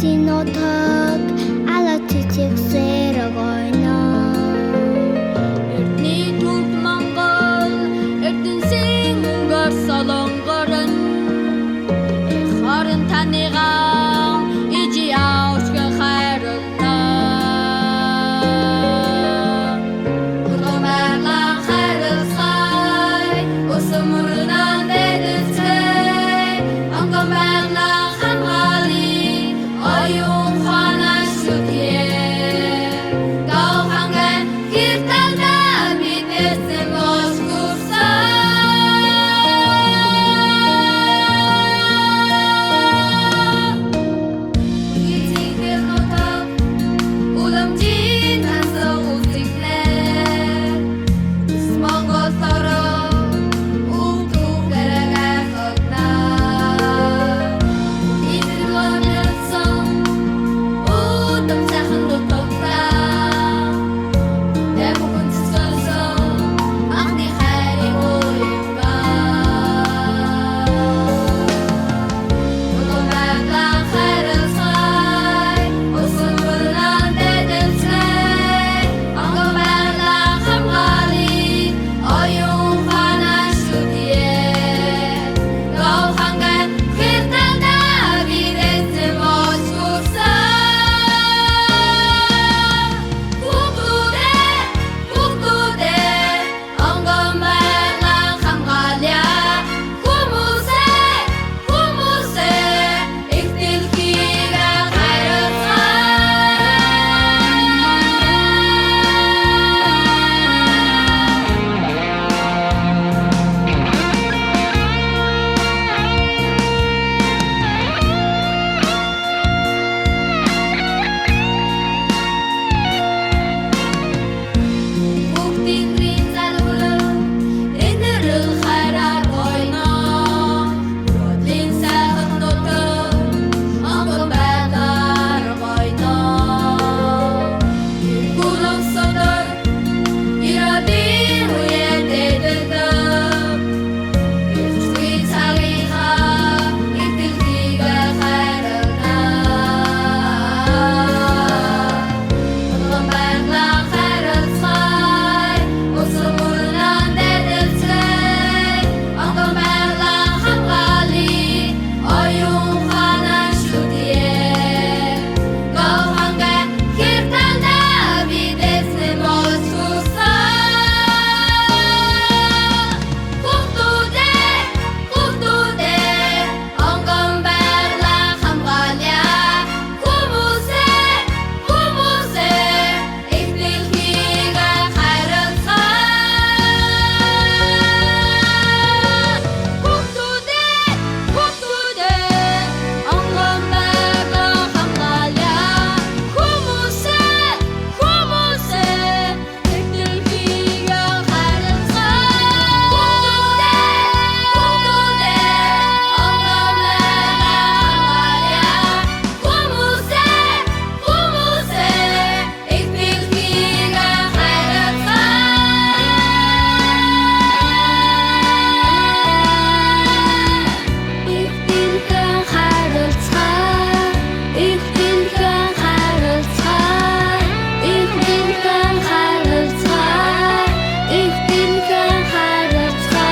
Тэнүүтэг ала тэтигсээр гойно. Эрдэни түб Монгол, эрдэньсын үнгөөр Солонгорон. Эх орон таниие эжы аушка хайрална. Урган байгалаа хайрлацгаая, уһан мүрэнэй дээдэ сай. Онгон байгалаа хамгаалая, оюун ухаанаа шүтые. Гол хангай хиртэлдэ бидэ эзэн бошхорсоо. Эзэн гэр нутаг, уламжын ганса үзэгдэнэ. Монгол орон үлдүү хэрэгэй хойно. Эзэн ломилсон, удам сайхан нутагтаа. Дэмбэгэн цэцэн анхны хайрын уянга. Урган байгалаа хайрлацгаая, уһан мүрэнэй дээдэ сай. Онгон байгалаа хамгаалая, оюун ухаанаа шүтые. Гол хангай хиртэлдэ бидэ эзэн бошхорсоо. Хүүгэдээ, хүүгэдээ, онгон байгалаа хамгаалая. Хүмүүсээ, хүмүүсээ, эх дэлхые хайрлацгаая. Бүгд тэнгэрийн залхуураар, энэрэл хайраар гойно. Урдын сайхан нютаг онгон байгалаар гойно. Гүрэн соёл эрдэнэ үедэ дэлгэрдэг. Эртэ сагынхаа эх дэлхиеэ хайрлана. Урган байгалаа хайрлацгаая, уһан мүрэнэй дээдэ сай. Онгон байгалаа хамгаалая, оюун ухаанаа шүтые. Гол хангай хиртэлдэ бидэ эзэн бошхорсоо. Хүүгэдээ, хүүгэдээ, онгон байгалаа хамгаалая. Хүмүүсээ, хүмүүсээ, эх дэлхиеэ хайрлацгаая. Хүүгэдээ, хүүгэдээ, онгон байгалаа хамгаалая. Хүмүүсээ, хүмүүсээ, эх дэлхиеэ хайрлацгаая. Хүүгэдээ, хүүгэдээ, онгон байгалаа хамгаалая. Хүмүүсээ, хүмүүсээ, эх дэлхиеэ хайрлацгаая. Эх дэлхиеэ хайрлацгаая. Эх дэлхиеэ хайрлацгаая. Эх дэлхиеэ хайрлацгаая. Эх дэлхиеэ хайрлацгаая.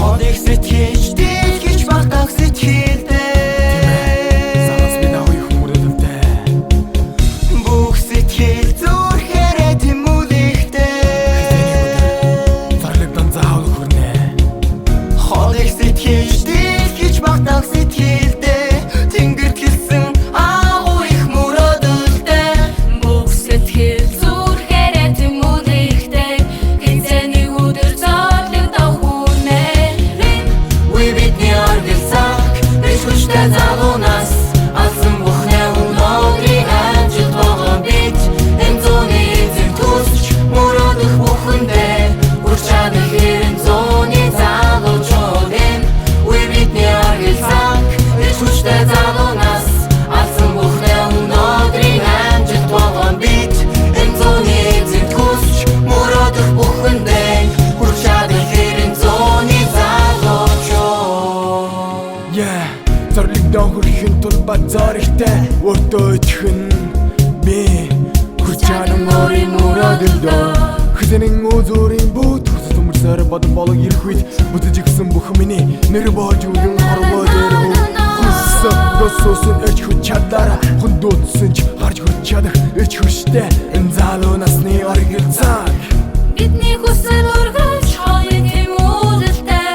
Хол ехэ сэдьхэлтэй, хич багтаха сэдьхэлтэй. Тиимэ. Сагаас би нагуу ехэ мүрэлдэнтэй. Бүхы сэдьхэл зүрхээрээ тэмүүлэгтэй. Зориг дунда заабол хүрэнэ. Хол ехэ сэдьхэлтэй, хич багтаха сэдьхэлтэй. Тэнгэридэ хэлсэн агуу ехэ мүрэлдэлтэй. Бүхы сэдьхэл зүрхээрээ тэмүүлэгтэй. Хэзээний үдэр зориг даа хүрэнэ. Үе бидэнэй оргил саг, бэшэ Хүндэ хүрчээд, эрхэ эрын зоной залуушуул, энэ үе бидэнэй оргил саг. Эрхэ хүсэтэй залуу нас, алдсан бүхэнээ үнөөдрын амжалта болгоно бидэ. Энэ зоной эзэндэ хүсэжэ, мүрөөдэх бүхэндэнь хүрчээд, эрхэ эрын зоной залуушуул. Yeah, зорилгодоо хүрэхын тула баһа зоригтой, өөртөө итгэн би. Хүрчээнэб өөрын мүрөөдөлдөө. Хэзээнэй үзүүрэй бүд хүсэд үмэрсөөр бодо болог ерэхэ үедэ, бүтэжэ ябаһан бүхэ минии нэрэ божо үгэн хорбоо дээрэ хүсэ. Хүсэһэн досоһон эрхэ хүсэ чадалаараа хүндэ үдсэншье хаража хүртэжэ чадаха эрхэ хүсэтэй энэ залуу наһанай оргил саг. Бидэнэй хүсэл үргэжэ, холын тэмүүлэлтэй,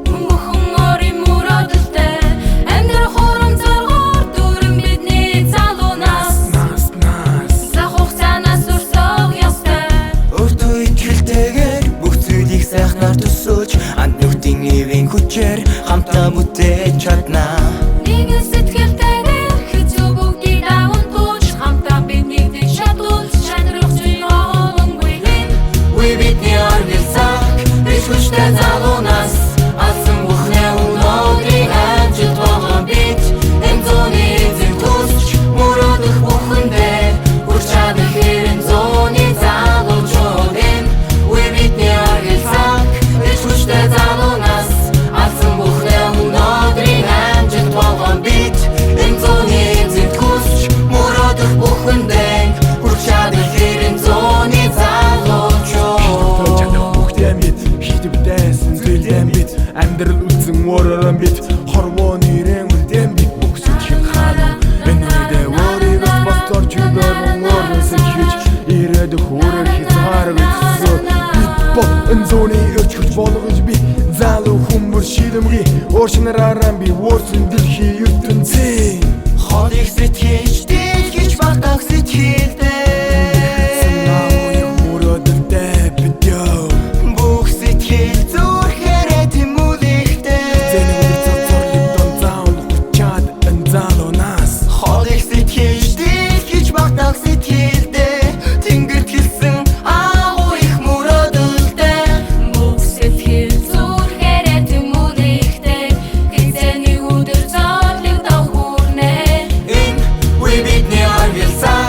бүхэн өөрын мүрөөдэлтэй, амидарал хурам зоригоор дүүрэн бидэнэй залуу нас. Нас, нас. Саг хугасаа нас үрсөөл ёһотой. Өөртөө итгэлтэйгээр бүхы зүйлые сайханаар түсөөшье, анда нүхэдын эбийн хүсөөр хамтаа бүтээжэ чадана. Нэгэн сэдьхэлтэйгээр хэзээ бүгдые дабан тууж, хамтаа бидэ нэгдэн шадуул, шадарха зүй олон гүйгэн. Үе бидэнэй оргил саг, эрхэ хүсэтэй залуу нас, алдсан бүхэнээ үнөөдрын амжалта болгоно бидэ. Энэ зоной эзэндэ хүсэжэ, мүрөөдэх бүхэндэнь хүрчээд, эрхэ эрын зоной залуушуул, энэ үе бидэнэй оргил саг. Эрхэ хүсэтэй залуу нас, алдсан бүхэнээ үнөөдрын амжалта болгоно бидэ. Энэ зоной эзэндэ хүсэжэ, мүрөөдэх бүхэндэнь хүрчээд, эрхэ эрын зоной залуушуул. Шиидхэбэ, шадаха бүхэндэнь бидэ, шиидхэбэ, һайн зүйлдэнь бидэ, амидарал үлдэн өөрөөрөө бидэ, хорбоо нэрэн үлдэн бидэ, бүхэ сэдьхэл ханан. Энэ үедэ өөрыгөө бас доржо дорон өөрын сэдьхэлшье, ирээдүйн хүрээндэ хизааргүй түсөө. Бидэ бол энэ зоной эрхэ хүсэ болгожо би, залуу хүн бүри шиидэмгы, өөршье нараараа би өөрсын дэлхэй ертөнцын. Холын сэдьхэлшье, дэлхэйшье багтаха сэдьхэлтэй. Мүрөөдэлтэй бидэ. Бүхэ сэдьхэл зүрхээрээ тэмүүлэхэтэй. Зээнэ үдэр цацар лигдон заал хүчээд энэ залуу нас. Холын сэдьхэлшье, дэлхэйшье багтаха сэдьхэлтэй. Тэнгэридэ хэлэһэн агуу ехэ мүрөөдэлтэй. Бүхэ сэдьхэл зүрхээрээ тэмүүлэхэтэй. Хэзээнэй үдэр зоригдоо хүрэнэ. Энэ үе бидэнэй оргил саг.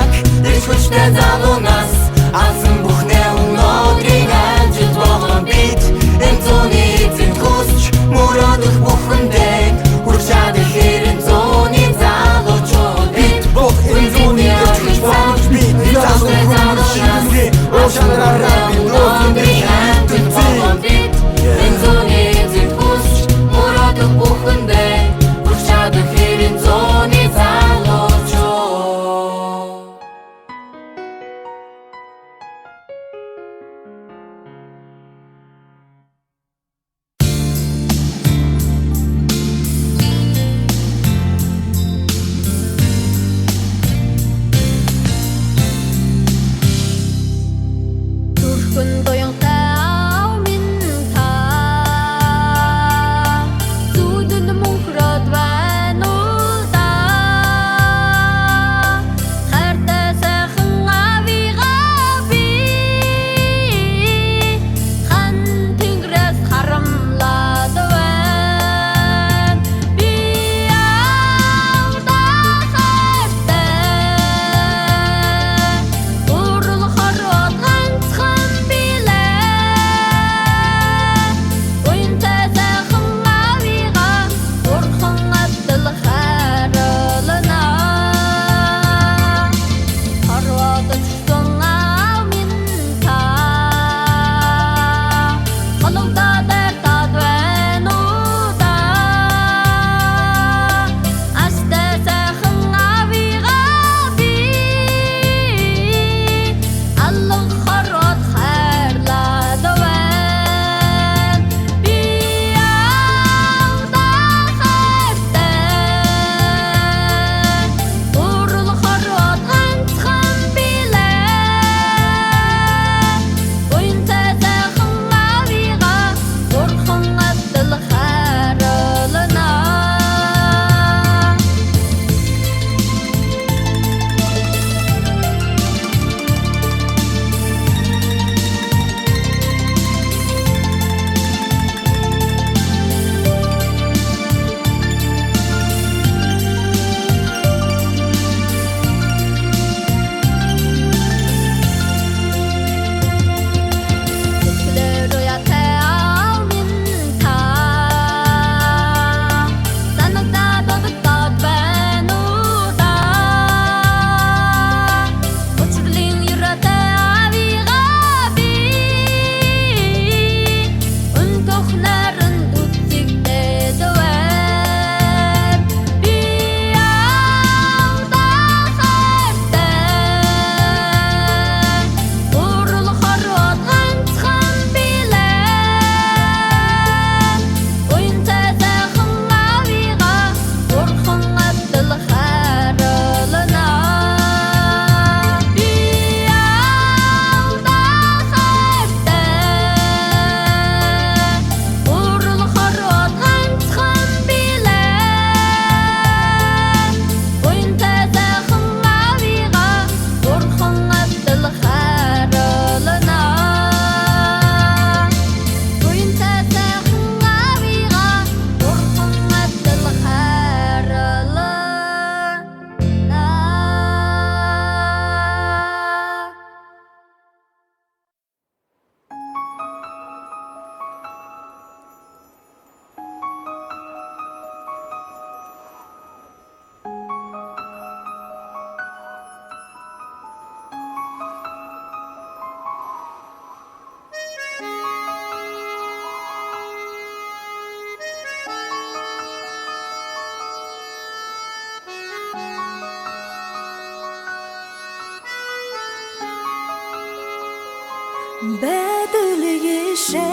Байдал гээшэ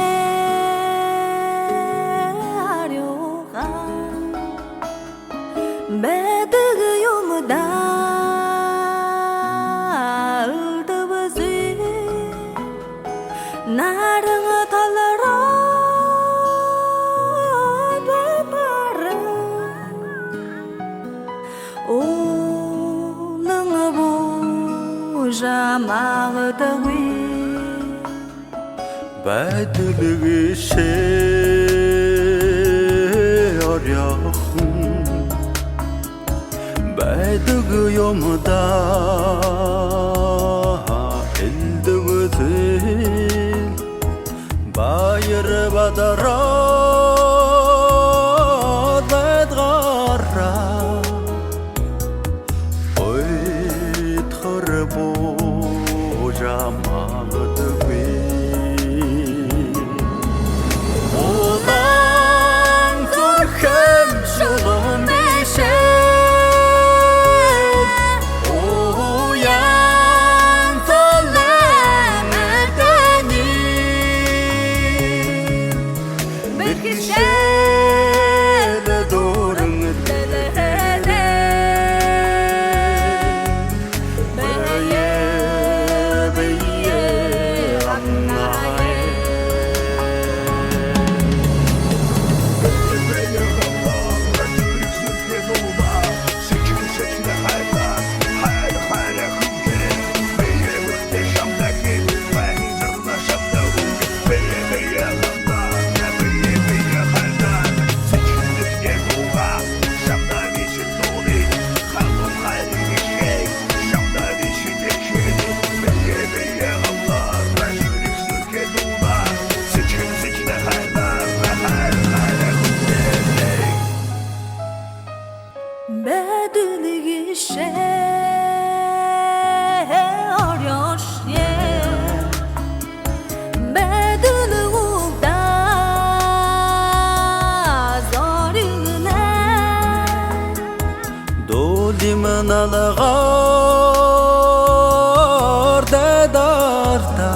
арюухан. Байдаг юумэдэ элдэб зээл. Наран талаараа бэбэрэн. Улам буужа магадгүй. Байдал гээшэ арюухан. Байдаг юумэдэ элдэб зээл. Баяр бадараа дайдагаараа уйдхар буужа магадгүй. Улаан зүрхэм шулуун бэшэ. Уян соло мэдэни. Бэрхэшээл дүүрэн дэлхэйдээ. Бэе бэеэ гамнай. Байдал гээшэ арюушье. Байдал угтаа зоригнай. Дуулима налгаар дайдаарта.